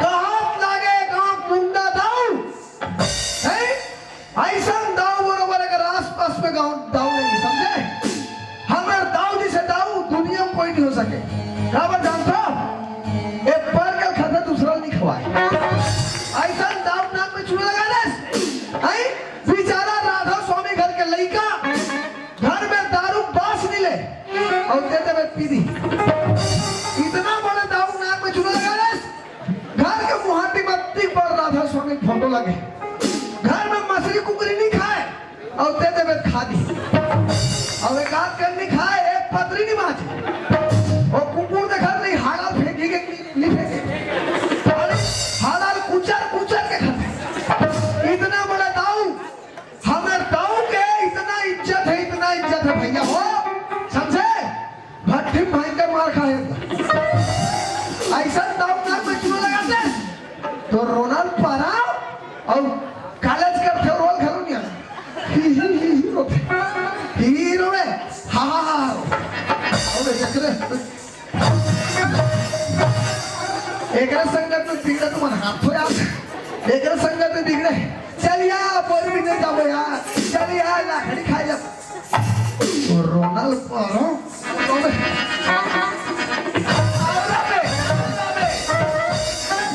कहत लागे गांव मुंडा दाऊ। हैं? ऐसन दाऊ बरोबर अगर आसपास में गांव दाऊ नहीं समझे। हमर दाऊ जैसे दाऊ दुनिया में कोई नहीं हो सके। काबर जानता? ए पर के खाता दूसरा नहीं खवाए। ऐसन दाऊ नाक में चूना लगा दे। हैं? बेचारा अउ दे देबे पीदी। इतना बड़े दाऊ नाक में चूना लगा देस। घर के मुहाटी म अतिक बड़ राधा स्वामी के फोटो लगे। घर में मछली कुकरी नहीं खाए, अउ दे देबे खादी। अउ एक आध कन नहीं खाए, एक पतरी नहीं बांचे। अउ कुकुर देखत नहीं, हाड़ा फेंकी के नहीं फेंके। अरे, हाड़ा कुचर कुचर के खाते। इतना बड़ा दाऊ, हमर दाऊ के इतना इज्जत है, इतना इज्जत है भैया हो, समझे? भट्ठी में भयंकर मार खाए। ऐसा दाऊ नाक में चूना लगाते, तो रोनल पारा अउ कॉलेज करथे, रोल घलो नहीं आना। ही, ही, ही, ही रोथे। ही, ही रोवे। हा, हा, हा, हा। अबे एकरे, एकरे संगत में बिगड़े तो मन हाथ हो यार। एकरे संगत में बिगड़े। चल यार, बोल भी नहीं जाबो यार। चल यार, लाकड़ी खा जा। तो रोनल पारा।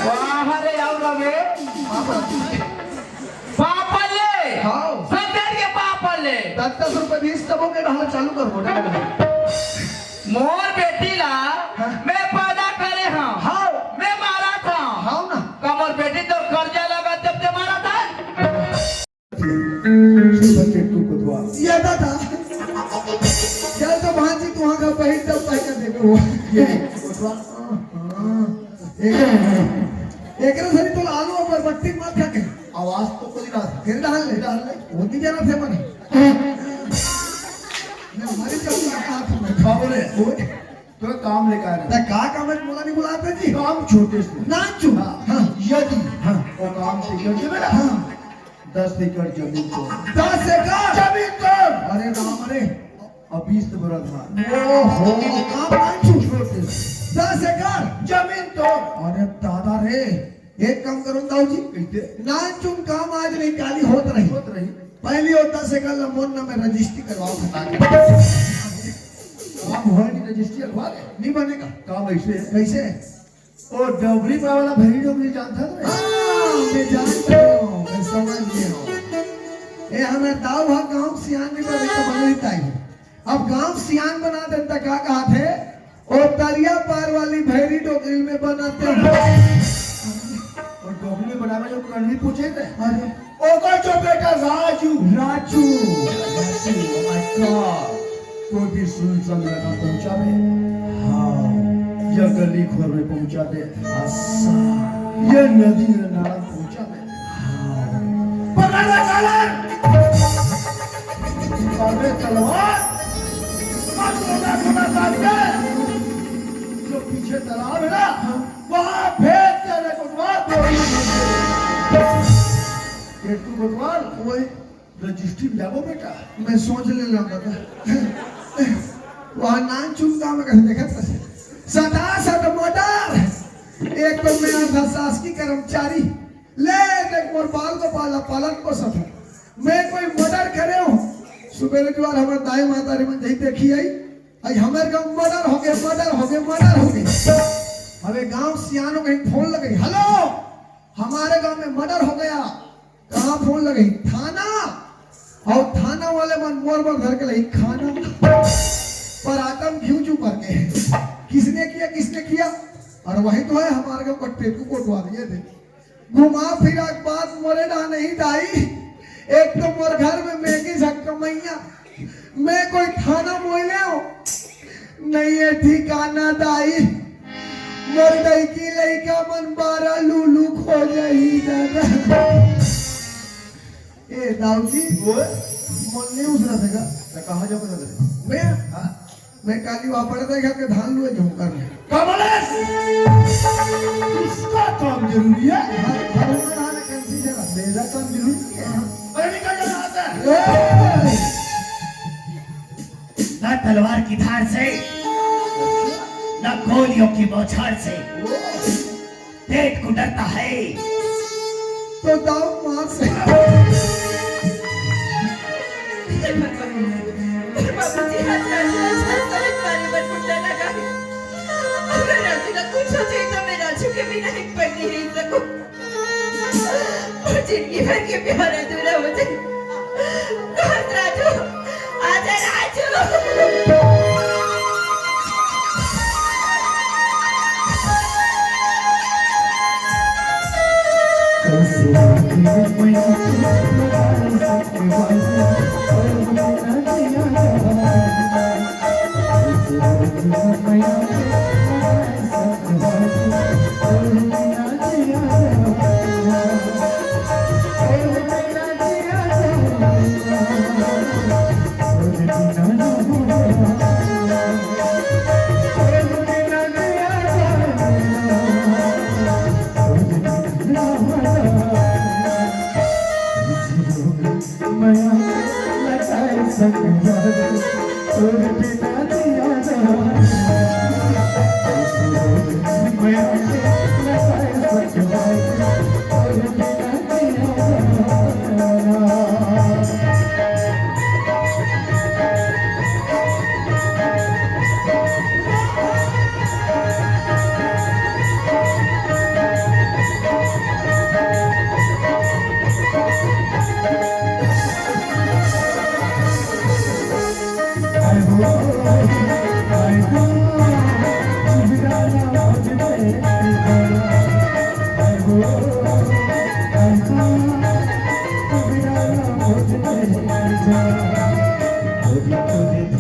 वाह रे, आओ ना बे। पापा ले। हाँ। संजय के पापा ले। दस दस रुपए बीस तबो के ढाल चालू कर, मोटे मोटे। मोर बेटी ला हाँ। मैं पैदा करे हूँ। हाँ। मैं मारा था। हाँ ना। का मोर बेटी तो कर्जा लगा जब ते मारा था? ये दादा, चल तो भांजी तू वहाँ का बहिन तब पैसा देबे हो। ये कोतवाल। हाँ, हाँ। एक, एकरे सरी तो आलू और बरबट्टी मत खा के। आवाज तो कोई ना। फिर डाल ले। डाल ले। वो नहीं जाना थे मने। मैं मरी जाऊँ, क्या हाथ में। बाबू रे। वो तो काम लेकर आ रहे। त का काम है, मोला नहीं बुलाते जी? काम छोटे से। नाचू। हाँ। हाँ। यदि हाँ। वो काम से कर देबे ना। हाँ। दस एकड़ जमीन तो। दस एकड़? जमीन तो। अरे राम रे। अभीष्ट बरत मा। ओहो, काम नाचू। छोटे से। दस एकड़? जमीन तो। अरे दादा रे, एक काम करो दाऊ जी। कैसे? नाचू काम आज नहीं, काली होत रही। होत रही। पहली और दस एकड़ ला मोर नाम में रजिस्ट्री करवाओ, खता के। काम होय नहीं, रजिस्ट्री अखवा ले। नहीं बनेगा। काम ऐसे है। कैसे? ओ डबरी पार वाला भैरी डोकरी जानता तो हाँ, मैं जानता हूँ, मैं समझ गया हूँ। ए, हमर दाऊ हा गांव सियान में बड़े का बनई ताई। अब गांव सियान बना देता, का कहा थे? ओ दरिया पार वाली भैरी डोकरी में बनाते हैं। और डोकरी में बनावे जो कन्हई पूछे थे। अरे। ओकर जो बेटा Raju. Raju. Raju, oh my God। कोई भी सुनसान जगह पहुंचा दे। हाँ। या गली खोर में पहुंचा दे। अच्छा। या नदी या नाला पहुंचा दे। हाँ। पकड़ ले, पकड़ ले। अरे तलवार। और छोटा, छोटा काट के। जो पीछे तालाब है ना, वहाँ फेंक दे रे कोतवाल। ये तू कोतवाल, वही रजिस्ट्री में जाबो बेटा। मैं सोच ले ला दादा। वहाँ नान चुन का मैं कहीं देखा था। सदा सद मर्डर। एक तो मैं अर्ध शासकीय कर्मचारी। ले देख मोर बाल को पाला पालन पोषण है। मैं कोई मर्डर करे हूँ। सुबेरे जुआर हमारे दाई माता रे मन जही देखी आई। आई हमारे गाँव मर्डर हो गया, मर्डर हो गया, मर्डर हो गया। हमें गाँव सियानो कहीं फोन लगे, हेलो, हमारे गांव में मर्डर हो गया। कहाँ फोन लगे? थाना। और थाना वाले मन मोर मोर घर के लही खाना। पर आतम घिउ चू भर के। किसने किया, किसने किया? और वही तो है हमारे गांव का टेटू कोटवाल, ये दे। घुमा फिरा के बात मोरे ना नहीं दाई। एक तो मोर घर में मैगी झक कमैया, मैं कोई थाना मोइले हो, नहीं है ठिकाना दाई। मोर दई की लइका मन बारा लूलू खो जाही दादा। ए दाऊ जी, ओए। मन नहीं उसरा देगा। तो कहाँ जाओ बता दे। मैं, हाँ। मैं काली वहाँ पड़े था घर के धान लुए जाऊँ कर। कमलेश, इसका काम जरूरी है। हर, हर धान कंची जरा। मेरा काम जरूरी है। अरे निकल जा, आता है। ए! न तलवार की धार से, न गोलियों की बौछार से, पेट को डरता है। तो दाऊ मार से। बाबूजी, आज राजू, आज राजू, आज राजू, आज राजू, आज राजू, आज राजू, अगर राजू ना कुछ हो जाए तो मैं राजू के बिना एक पल नहीं रह सकूं। और जिंदगी भर के प्यार अधूरा हो जाए। आज राजू, आजा राजू।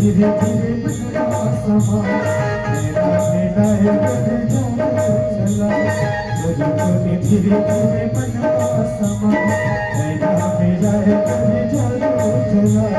धीरे धीरे मनवा समा, मेरा मेरा ये बन जाए चला। धीरे धीरे मनवा समा, मेरा मेरा ये बन जाए चला।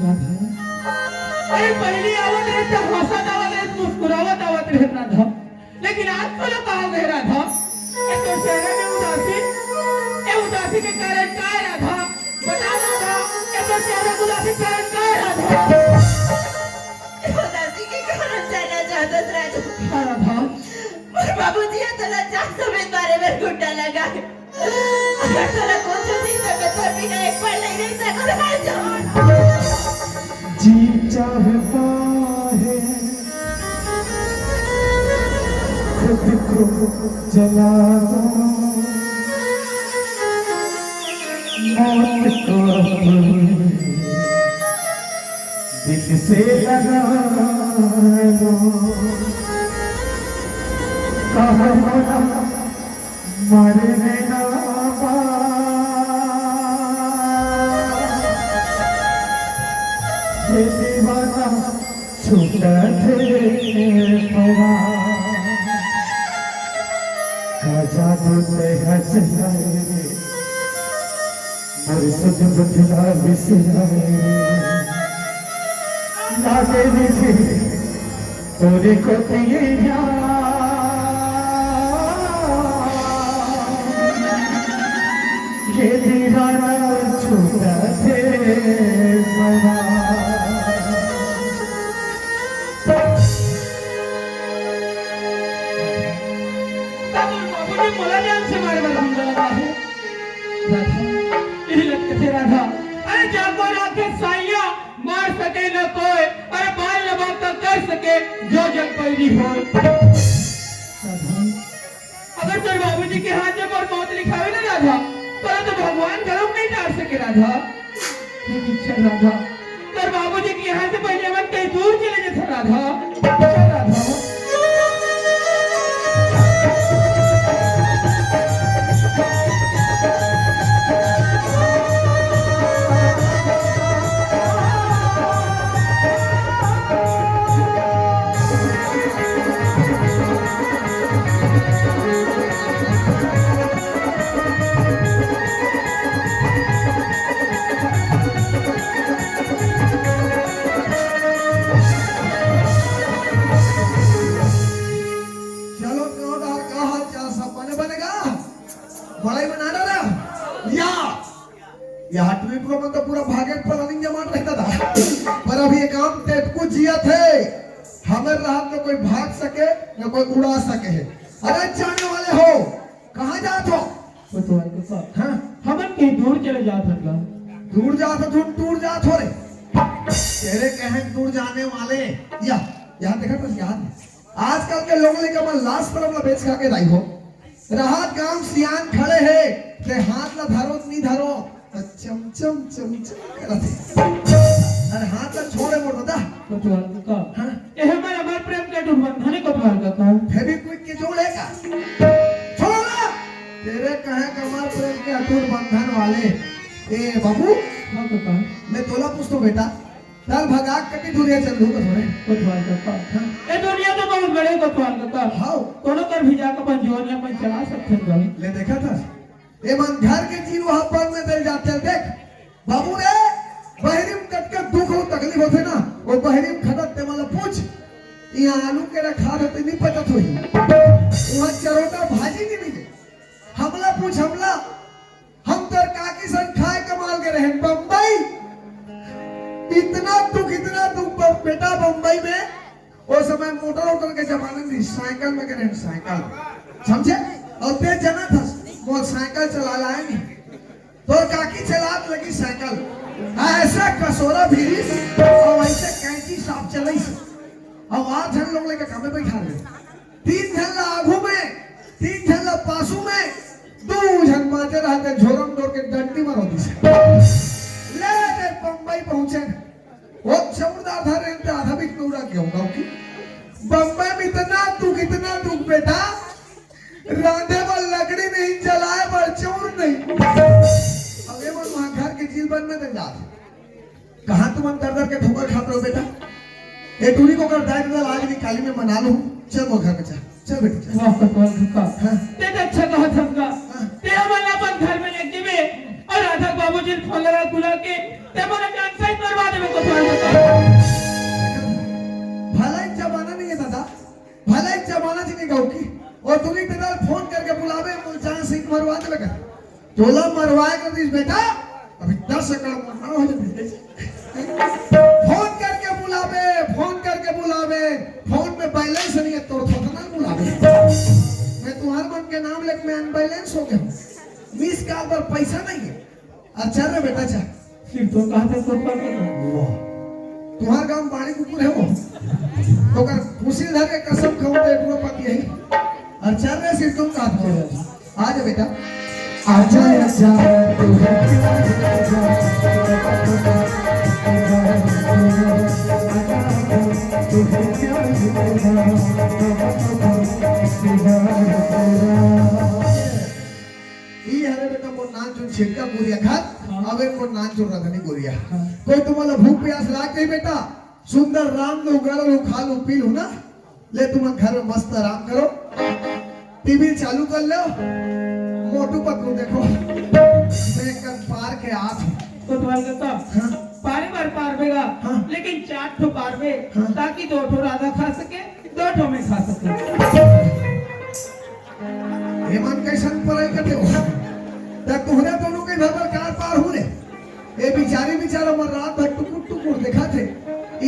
राधा, अरे, पहिली आवत रहे त हंसत आवत रहे, मुस्कुरावत आवत रहे राधा, लेकिन आज तोला का हो गए राधा? ए तोर चेहरा में उदासी, ए उदासी के कारण का है राधा? बता राधा, ए तोर चेहरा में उदासी के कारण का है राधा? ए उदासी के कारण जाना चाहत हस राधा? हाँ राधा। मोर बाबूजी ह तोला जात समेत मारे बर गुंडा लगा है। अगर तोला कुछ नहीं सकत, तोर बिना एक पल नहीं रह सकत, हट जा। जी चाहता है खुद को जला दूं, मौत को अपनी दिल से लगा लो। कहो ना, मरने ना पाए। ये दीवाना छूटा थे परा। का जादू ते हंस जाए रे, मोर सुध बुधला बिसराए रे। लागे रे तोरे कोती ये यार, ये दीवाना छूटा थे बड़ा। तब उन बाबू ने मोला जान से मारे बर हमला लगा है। राधा, यही लटकथे राधा। अरे जाको रात के साइया मार सके न कोई, अरे बाल न बाल तो कर सके जो जग पैदी होय। राधा, अगर तोर बाबूजी के हाथ में मोर मौत लिखावे ना राधा, तोला तो भगवान घलो नहीं टार सके राधा। लेकिन चल राधा, तोर बाबूजी के यहाँ से पहले हमन कहीं दूर चले जाथन राधा। चल राधा। ये काम तेतकू जियत हे, हमर रहत न कोई भाग सके, न कोई उड़ा सके हे। अरे जाने वाले हो, कहाँ जात हो? कोतवाल कका। हाँ? हमन कहीं दूर चले जात हन गा। दूर जात हो, दूर, दूर जात हो रे। तेरे कहे दूर जाने वाले। या, यहाँ देखा तो याद है। आजकल के लोग लइका मन लाज शरम ला बेच खा के दाई हो। रहत गांव सियान खड़े हे, ते हाथ ला धरो, नी धरो, त चम चम चम चम करत हे। अरे हाथ ला छोड़े मोर दादा। कोतवाल कका। हाँ? एहे मैं अमर प्रेम के अटूट बंधन हे कोतवाल कका। फेविक्विक के जोड़ हे का? छोड़ ना। तेरे कहे के अमर प्रेम के अटूट बंधन वाले। ए बाबू। हाँ कका। मैं तोला पूछतो बेटा, चल भगा कति दुनिया चल लूँ थोड़े। कोतवाल कका। हाँ। ए दुनिया तो बहुत बड़े कोतवाल कका। हाँ। कोनो कर भी जाके अपन जीवन यापन चला सकते हैं भाई। ले देखा था? ए मन घर के जीव वहाँ पर में दे जाते हैं। देख, बाबू रे, बहिरी में कतका दुख हो, तकलीफ होथे ना, वो बहिरी में खटत ते मन ला पूछ। यहाँ आलू के रखा रहते नहीं पचत होही। वहाँ चरोटा भाजी नहीं मिले। हमला पूछ, हमला। हम तोर काकी संग खाए कमाल के रहेन बम्बई। इतना दुख, इतना दुख ब-, बेटा बम्बई में। ओ समय मोटर वोटर के जमाना नहीं, साइकिल में के रहेन, साइकिल। समझे? अउ ते जानत हस, मोर साइकिल चला लाए नहीं। तोर काकी चलात लगी साइकिल। ऐसा कसोरा भिरिस, अउ ऐसे कैंची साफ चलाइस। अउ आठ झन लोग लइका कमे बैठा रहे। तीन झन ला आगू में, तीन झन ला पासू में, दू झन बाँचे रहते झोरम डोर के डंडी मरो दिस। ले दे बम्बई पहुंचे। वो चौड़दार था रहते आधा बीच में उड़ा गया होगा कि बम्बई में इतना दुख, इतना दुख बेटा, रांधे बर लकड़ी नहीं, जलाए बर चौर नहीं। अब ये मन वहाँ घर के जील बन में दे जात। कहाँ तुमन दर दर के ठोकर खात रहो बेटा? ए टूरी को कर दाई दल आज भी काली में मना लूँ। चल मोर घर में चल, चल बेटी चल। वाह कोतवाल कका। हाँ। ते तो अच्छा कहा था का। हाँ। ते हमन अपन घर में लेके बे अउ राधा बाबूजी फोन लगा बुला के ते मोला जान से मरवा देबे कोतवाल कका। भला एक जमाना नहीं है दादा, भला एक जमाना जी नहीं गाँव की। अउ टूरी बेटा फोन करके बुलावे, मोला जान से मरवा देबे का। तोला मरवाए कर दिस बेटा, अभी दस एकड़ मरना हो जाए। फोन करके बुलावे, फोन करके बुलावे, फोन में बैलेंस नहीं है, तोर थोथना बुलावे। मैं तुम्हार मन के नाम लेके मैं अनबैलेंस हो गया हूँ, मिस कॉल पर पैसा नहीं है। अच्छा रे बेटा, अच्छा। सिर तो कहा था, तो पर वाह। तुम्हार गांव बाड़ी कुकुर है वो। तो कर फुसिल धर के कसम खाऊं तो एक पति यही। और चल रहे सिर तुम कहा था। आ जा बेटा। आजा, आजा, तू है क्या मेरा? तू है क्या मेरा? ई हरे बेटा मोर नान चुन छिलका गोरिया खात, हाँ। अब एक मोर नान चुन रधनी गोरिया। हाँ। कोई तुम्हारा भूख प्यास लाग गई बेटा, सुंदर राम ने उगाड़ा लो, खा लो, पी लो ना। ले तुम घर में मस्त आराम करो, टीवी चालू कर लो, मोटू पतलू देखो। मैं कल पार के आत हूँ। कोतवाल कका, हाँ। पारे बार पार बेगा, हाँ। लेकिन चार ठो पार बे, हाँ। ताकि दो ठो राधा खा सके, दो ठो मैं खा सकूं। ये मन कैसन पढ़ाई करते हो? त तुहरे दोनों के घर में कार पार हो रे। ये बिचारी बिचारा मन रात भर टुकुर टुकुर देखा थे।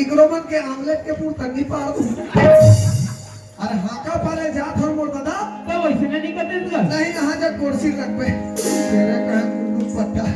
इकरो मन के आमलेट के पूर तंगी पार दू। अरे हाका पारे जात हर मोर दादा। तो वैसे नहीं निकलते इसका। नहीं, यहाँ जा कुर्सी रख पे। तेरे कहे गुड्डू पट्टा।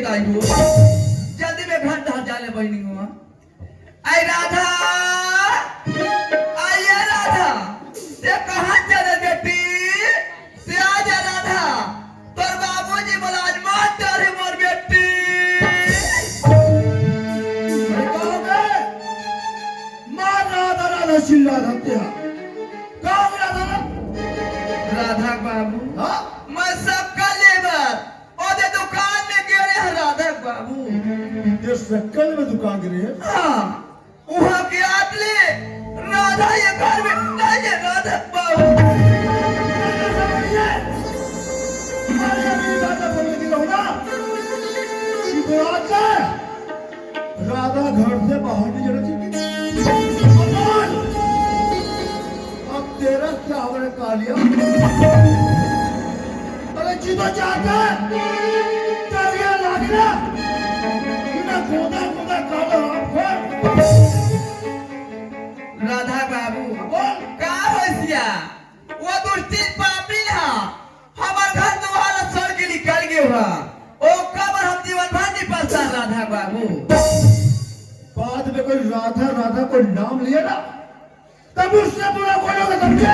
आई हो। जल्दी में घर डहर जा ले बहिनी हो। आई राधा, आई ये राधा, ते कहाँ चले बेटी? ते आ जा राधा, तोर बाबूजी मोला आज मार डारे मोर बेटी। अरे कहाँ गे? मार राधा राधा चिल्ला धत्या। कहाँ गे राधा? राधा बाबू, हाँ? मैं सबका लेबर ओदे दुकान में गे रेहे राधा बाबू। ये शक्ल में दुकान गे रेहे? हाँ, वहाँ के आत ले राधा ये घर में नहीं है राधा बाबू। अरे अभी राधा बोलने की रहो ना। शिवराज है। राधा घर से बाहर नहीं जाना चाहिए। अब तेरा क्या हो रहा है, कालिया? अरे जी तो चाहता है, करिया लागना, बिना गोदा गोदा काला आँख हो। राधा बाबू, बोल। का होइस या? वो दुष्टिन पापी ना, हमर घर दुआर छोड़ के निकल गयो हा। ओकर बर हम जीवन भर नहीं पछतान राधा बाबू। बाद में कोई राधा राधा कोई नाम लिया ना, तब उससे बुरा कोई होगा समझे?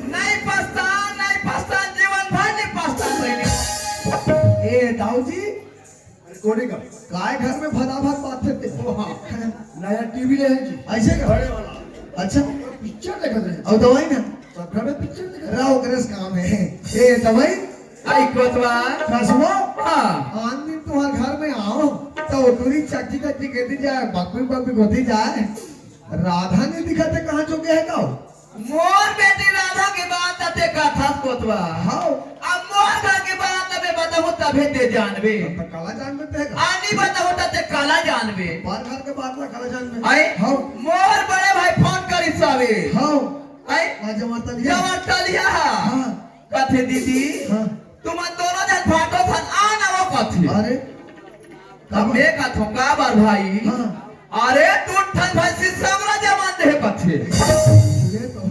नहीं पछतान, नहीं पछतान, जीवन भर नहीं पछतान बहिनी। ए दाऊ जी, अरे कोने का? काय घर में भदा भद बात करते? ओ हाँ। नया टीवी ले हैं जी। ऐसे का? बड़े वाला। अच्छा। पिक्चर देखत रहे। और दवाई ना? सब घर में पिक्चर देखत रहे। राव ग्रेस काम है। ए दवाई? आई कोतवा। कसमो? हाँ। आन दिन तुम्हार घर में आव, तो टूरी चक्की चक्की कहती जाए, बकबी बकबी होती जाए। राधा नहीं दिखत हे, कहाँ चुके है का? मोर बेटी राधा के बात ते कथस कोतवा। हाँ। अब मोर घर के बात अबे बताहूँ तभे ते जानबे। तब तक काला जानबे ते का? आनी बताहूँ त ते काला जानबे। बार घर के बात ला काला जानबे। आए? हाँ। मोर बड़े भाई फोन करिस हवे। हाँ। आए? आ जमा तलिया। जमा तलिया। हाँ। कथे दीदी, हाँ। तुमन दोनों झन भाटो झन आ ना वो कथे। अरे। तब मैं कथों का बार भाई? हाँ। अरे तू ठन भाई से समरा जमान दे कथे। ले तो।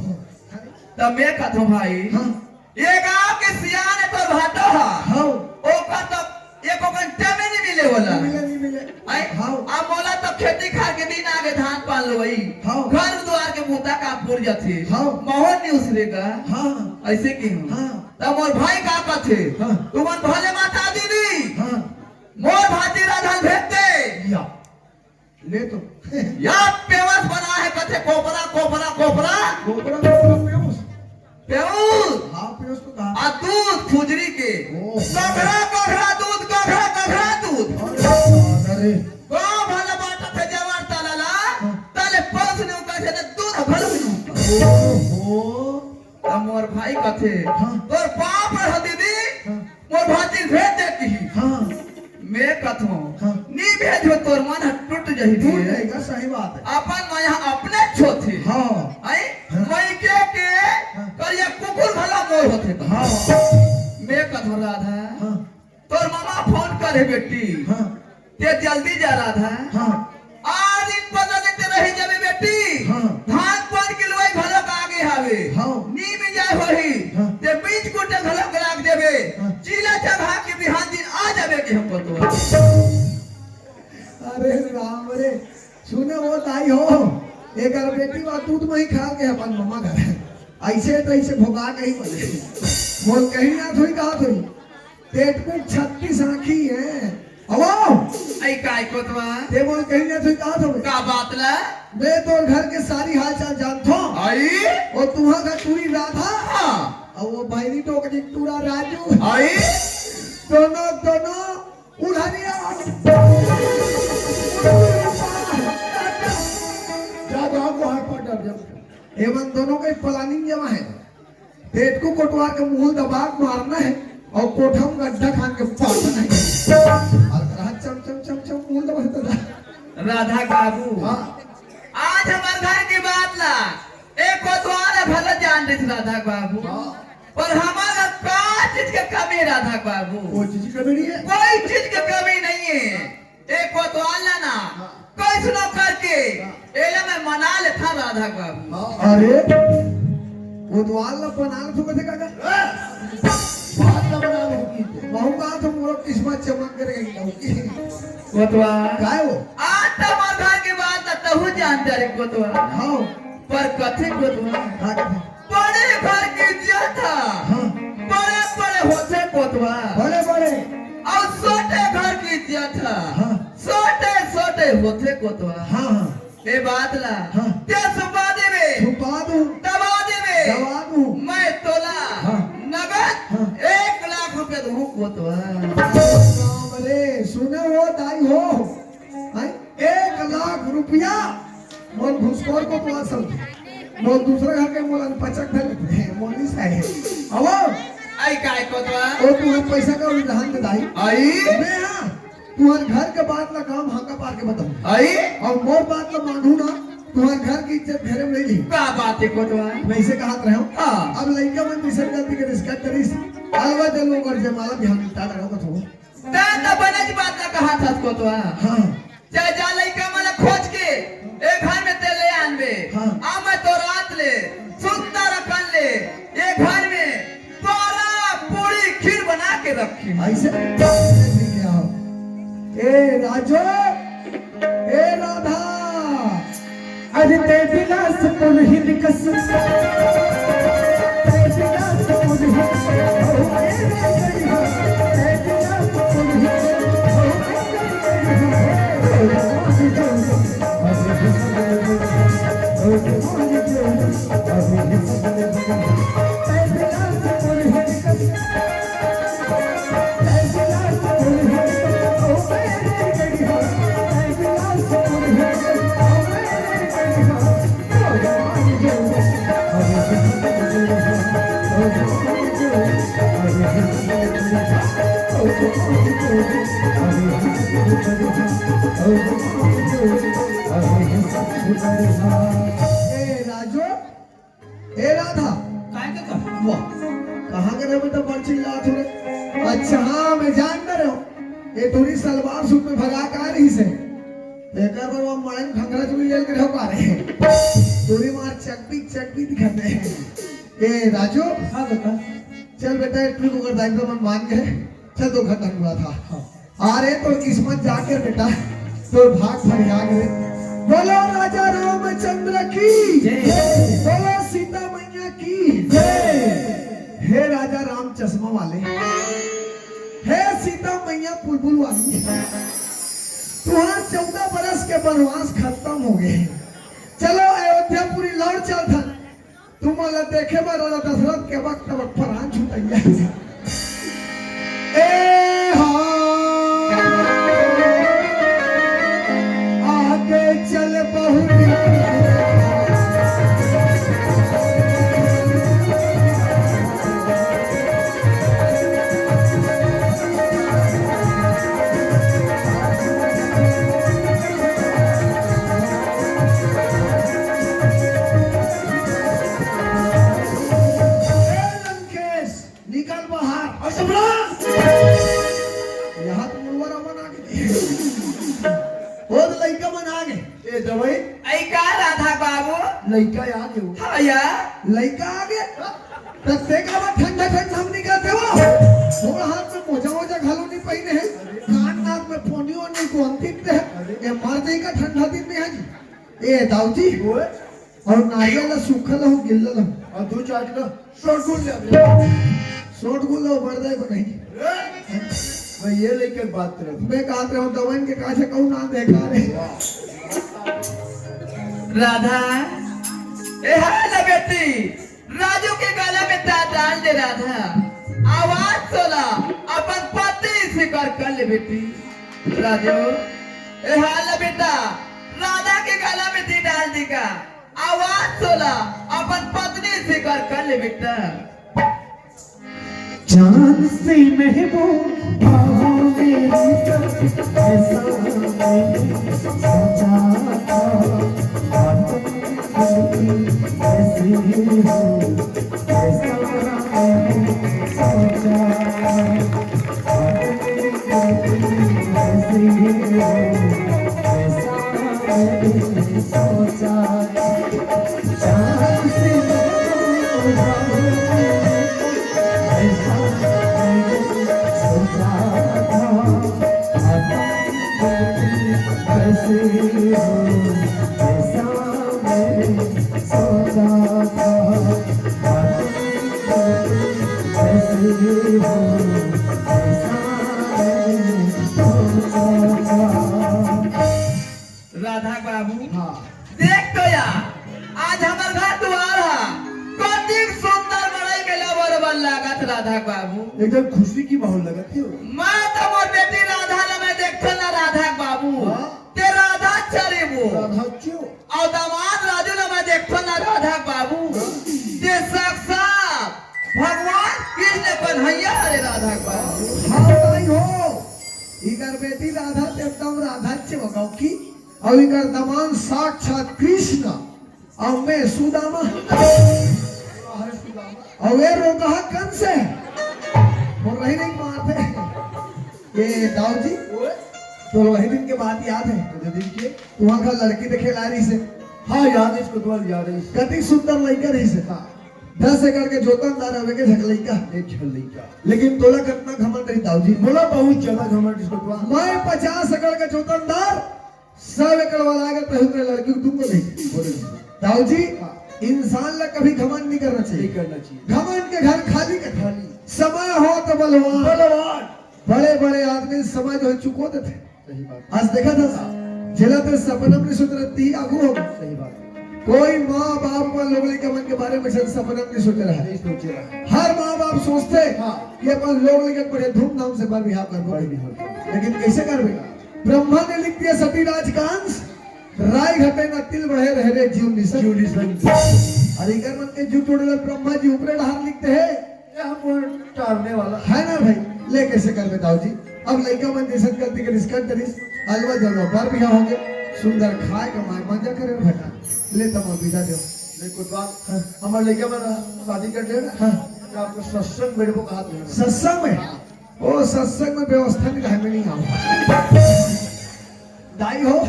तब मैं कथों भाई, हाँ। ये गांव के सियान है तो भाटो हा। हाँ। ओकर तब एको घंटा में नहीं मिले वाला। नहीं मिले, नहीं मिले। आए? हाँ। अब मोला तब खेती खार के दिन आगे धान पान लोई। हाँ। घर द्वार के मुद्दा का पुर जाथे। हाँ। माहौल नहीं उसरेगा। हाँ। ऐसे की हूँ। हाँ। तब मोर भाई का कथे, हाँ। तुमन भले माता दीदी, हाँ। मोर भाती राधा भेज दे। या, ले तो। या पेवस बना है कथे कोपरा, कोपरा, कोपरा। कोपरा, कोपरा, पेवस। पेवस। हाँ, पेवस तो कहा। आ दूध खुजरी के। ओ। गघरा, गघरा दूध, गघरा, गघरा दूध। अरे, अरे। गाँव भला बाटा थे जवार ताला ला, हाँ। ताले पस ने उका से दूध भलो भी नहीं उका। ओहो। त मोर भाई कथे, हाँ। तोर पाप रह दीदी, हाँ। मोर भाती भेज दे किही। हाँ। मैं कथों, हाँ। नी भेजो तोर मन ह टूट जही टूट दीदी। जाएगा, सही बात है। अपन मया अपने छोथे। हाँ। आई? हाँ। मइके के हाँ। करिया कुकुर भला मोर होथे। हाँ। मैं कथों राधा, हाँ। तोर मामा फोन करे बेटी। हाँ। ते जल्दी जा राधा। हाँ। आज इन पता नहीं ते रही जाबे बेटी। हाँ। धान पान के लुवाई घलो का आगे हावे। हाँ। नी मिल जाए होही। हाँ। ते बीज कुटे घलो लाग देबे। हाँ। चीला चढ़ा के बिहान दिन आ जाबे कि हमको तो। अरे राम रे। सुने वो दाई हो, एकर बेटी वा दूध मही खा के अपन ममा घर। ऐसे तो ऐसे भोगा गई बोले। बोल कहीं ना थोड़ी कहा थोड़ी। पेट में छत्तीस आँखी है। अवो! आई काय कोतवा? ते बोल कहीं ना थोड़ी कहा थोड़ी। का बात ला? मैं तो घर के सारी हाल चाल जानता हूँ। आई? और तुम्हारा टूरी राधा। हाँ। और वो भाई टोकरी टूरा राजू। आई? दोनों, दोनों उधरिया। जा, जा, वहाँ पर डर जा। एमन दोनों का planning जमा है। पेट को कोटवा के मुंह दबा के मारना है और कोठा में गड्ढा खान के पाटना है। और रहा चम, चम, चम, चम, मुंह दबा तो रहा। राधा बाबू। हाँ। आज हमार घर की बात ला। एक कोतवाल है, भला जान रही राधा बाबू। हाँ। पर हमारा का चीज के कमी है राधा बाबू? कोई चीज की कमी नहीं है। कोई चीज की कमी नहीं है। एक कोतवाल ला ना, हाँ। कैसनो करके, हाँ। एला मैं मना लेथा राधा बाबू। हाँ। अरे, कोतवाल ला बना ले थोड़ा से काका। हाँ। बात ला बना ले की। कहूँ कहा तो मोर किस्मत चमक के रही लौकी। कोतवाल। काय हो? आज तो हमर घर के बात ला तहू जानत हस रे कोतवाल। हाँ। पर कथे कोतवाल? हाँ, कथे। बड़े घर के इज्जत ह। हाँ। बड़े बड़े होथे कोतवाल। बड़े बड़े। अउ छोटे घर के इज्जत ह। हाँ। छोटे छोटे होथे कोतवाल। हाँ, हाँ। ए बात ला हाँ। ते छुपा देबे। छुपा दूं। दबा देबे। दबा दूं। मैं तोला हाँ। नगद हाँ। एक लाख रुपया दूं कोतवाल। राम रे, सुने हो दाई हो, हैं? एक लाख रुपया। मोर घुसखोर कोतवाल समझे। मोर दूसरा घर के मोला पचक धर लेथे, मोर नहीं सहे। अवो। आई काय कोतवाल? ओ तुंहर पैसा का उधार में दाई। आई? मैं हाँ। तुंहर घर के बात ला गांव भांगा पार के बताऊं। आई? अउ मोर बात ला मानहू ना, तुंहर घर के इज्जत घरे में नहीं ली। का बात हे कोतवाल? मैं इसे कहत रहेंव। हाँ। अब लइका मन दूसर गलती के रिस्का करिस, अलवा जलवा कर जयमाला बिहान निपटा डारो कथो। तैं तो बने जी बात ला कहत हस कोतवाल। हाँ। चाहे जा लइका मन ला खोज के ए घर में ते ले आनबे। हाँ। आ मैं तो रात ले सुत्ता रखन ले ए घर में तोला पूड़ी खीर बना के रखी। ऐसे क्या हो? ए राजू, ए राधा। अरे ते बिलासपुर हिंद कस, ते बिलासपुर हिंद कस, ओ ए रे गड़िया, ते बिलासपुर हिंद कस, ओ ए रे गड़िया, ओ ए रे गड़िया। ए राजू, ए राधा। काय के कर? वाह, कहाँ के रे बेटा, बड़ चिल्लात हो रे? अच्छा, हाँ, मैं जान रहे हूँ, ये टूरी सलवार सूट में भगा का रही से। एकर बर वो मायन घंघरा चुड़ी लेल के रहो पा रहे। टूरी मार चकपी चकपी दिखाते हैं। ए राजू। हाँ बेटा। चल बेटा, एक ट्रिप ओकर दाई मन मान गए। चल, दो घंटा हुआ था। हाँ। अरे, तोर किस्मत जागे बेटा, तोर भाग फरिया गे। बोलो राजा रामचंद्र की जय। बोलो सीता मैया की जय। हे राजा राम चश्मा वाले, हे सीता मैया बुलबुल वाली, तुंहर चौदह बरस के बनवास खतम हो गे। चलो अयोध्यापुरी लौट चलथन। तुमन ला देखे बर राजा दशरथ के वक्त वक्त परान छुटइया। ए हा, आगे चल बहुरी। ए लंकेश, निकल बाहर। अरे सबला! यहाँ तो मुड़वा रमन आ गे। ओ तो लइका मन आ गे। ए दवाई? अई का राधा बाबू? लइका आ गे हो। हाँ यार। लइका आ गे? तब ते का बा ठंडा ठंडा हम निकलते हो? थोड़ा हाथ में मोजा वोजा घलो नहीं पहिने हे। कान नाक में फोनी वोनी को अंतिम ते हे। ये मर जाएगा ठंडा दिन में है जी। ए दाऊ जी। ओए। अउ नारियल ला सूखल हो, गिल्ला ला। अउ दू चार किलो शोरगुल ले आ। शोरगुल ला बढ़ जाए को नहीं। मैं ये लेके बात कर रहा हूँ। मैं कहत रहा हूँ, दवाइन के काछे कहूँ ना देखा रे। राधा, ए हाय ले बेटी, राजू के गला में तार डाल दे राधा। आवाज सोला, अपन पति स्वीकार कर ले बेटी। राजू, ए हाय ले बेटा, राधा के गला में तीर डाल दी का। आवाज सोला, अपन पत्नी स्वीकार कर ले बेटा। जान से महबूब बाहों में लेकर ऐसा मैंने सोचा था। बातों में तुम ऐसी हो, ऐसा मैंने सोचा था। एकदम खुशी की माहौल लगत हे। मैं तो मोर बेटी राधा ला मैं देखथों ना राधा के बाबू। हाँ। ते राधा चले वो। राधा क्यों? अउ दामाद राजू ला मैं देखथों ना राधा के बाबू। हाँ। ते साक्षात भगवान कृष्ण कन्हैया हरे राधा के बाबू। हाँ भाई हो, इकर बेटी राधा ते एकदम राधा चे हो गौ की, अउ इकर दामाद साक्षात कृष्ण। अउ मैं सुदामा। अउ ये रोगहा कंस हे। मोर रही नहीं मारते। ये दाऊ जी, ओए। तो वही दिन के बात याद हे? वो दिन के? तुहां घर लड़की देखे ला रहिस हे। हाँ, याद हे, इसको तो याद हे। कति सुंदर लड़का रहिस हे। हाँ। दस एकड़ के जोतनदार हवे के झक लइका। एक झक लइका। लेकिन तोला कतना घमंड रही दाऊ जी? मोला बहुत ज्यादा घमंड इसको तो। मैं पचास एकड़ के जोतनदार, सौ एकड़ वाला आगे तहु के लड़की को दूंगा नहीं। बोले नहीं। दाऊ जी, हाँ। इंसान ला कभी घमंड नहीं करना चाहिए। नहीं करना चाहिए। घमंड के घर खाली के खाली। समय हो तो बलवान। बलवान। बड़े-बड़े आदमी समय जो है चुको देथे। सही बात। आज देखा था, जेला ते सपना में नहीं सोच रहे, ती आगू हो। सही बात। कोई माँ बाप मन लोग लइका मन के बारे में शायद सपना में नहीं सोच रहा है। नहीं सोच रहा है। हर माँ बाप सोचते हाँ। कि अपन लोग लइका बड़े धूमधाम से बर बिहाव करबो। बर बिहाव करबो। लेकिन कैसे करबे? ब्रह्मा ने लिख दिया सती राजकांस, राय घटे न तिल बढ़े रहे रे जीव निसन। जीव निसन। अरे इकर मन के जूठ उड़ेला ब्रह्मा जी ऊपरे डहार लिखते हैं। ये हमको टारने वाला। है ना भाई? ले कैसे करबे दाऊ जी? अब लइका मन जैसन गलती करिस कर डरिस, अलवा जलवा बर बिहाव हो गया, सुंदर खाए कमाए मजा करे बेटा। ले तमा विदा दे। ले कोतवाल, हाँ। हमार लइका मन शादी कर ले ना। हाँ। तो आपको सत्संग बैठबो कहा थे। सत्संग में? हाँ। ओ सत्संग में व्यवस्था नहीं रहे, मैं नहीं आऊँ। दाई हो,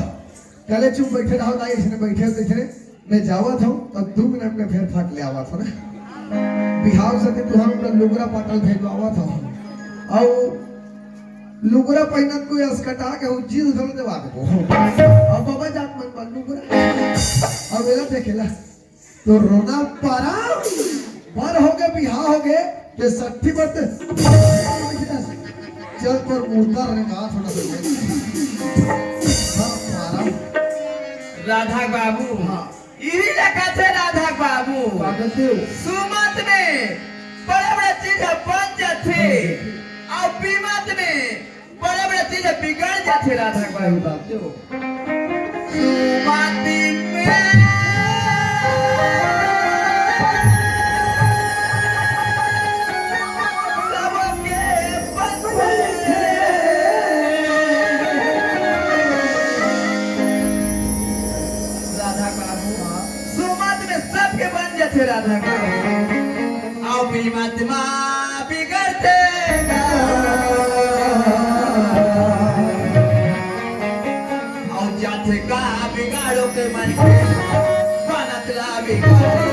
कले चुप बैठे रहो दाई, इसने बैठे हो तो इसने मैं जावत हूँ, तब दू मिनट में फेर फाट ले आवत हूँ ना। बिहाव से तो हम लोग लुगरा पाटल भेजवावत हूँ। अउ लुगरा पहिनत कोई असकटा के हो, जीव धरो देवा देबो। अब बाबा जात मन बा लुगरा। अब एला देखेला। तो रोना पारा, बर हो गए, बिहाव हो गए, ते सट्ठी बट। चल पर मुर्दा रे ना थोड़ा सा। हाँ, पारा। राधा बाबू। हाँ। इही ला कथे राधा बाबू। का कथे? सुमत में बड़े-बड़े चीज ह बन जाथे, अउ बीमत में बड़े-बड़े चीज ह बिगड़ जाथे राधा बाबू। सही बात हे। सुमत में सबके राधा बाबू, सुमत में सबके बन जाथे राधा बाबू। अउ बीमत मा बिगड़थे गा। अउ जाथे का बिगाड़ो के मन के, बनत ला बिगाड़ो।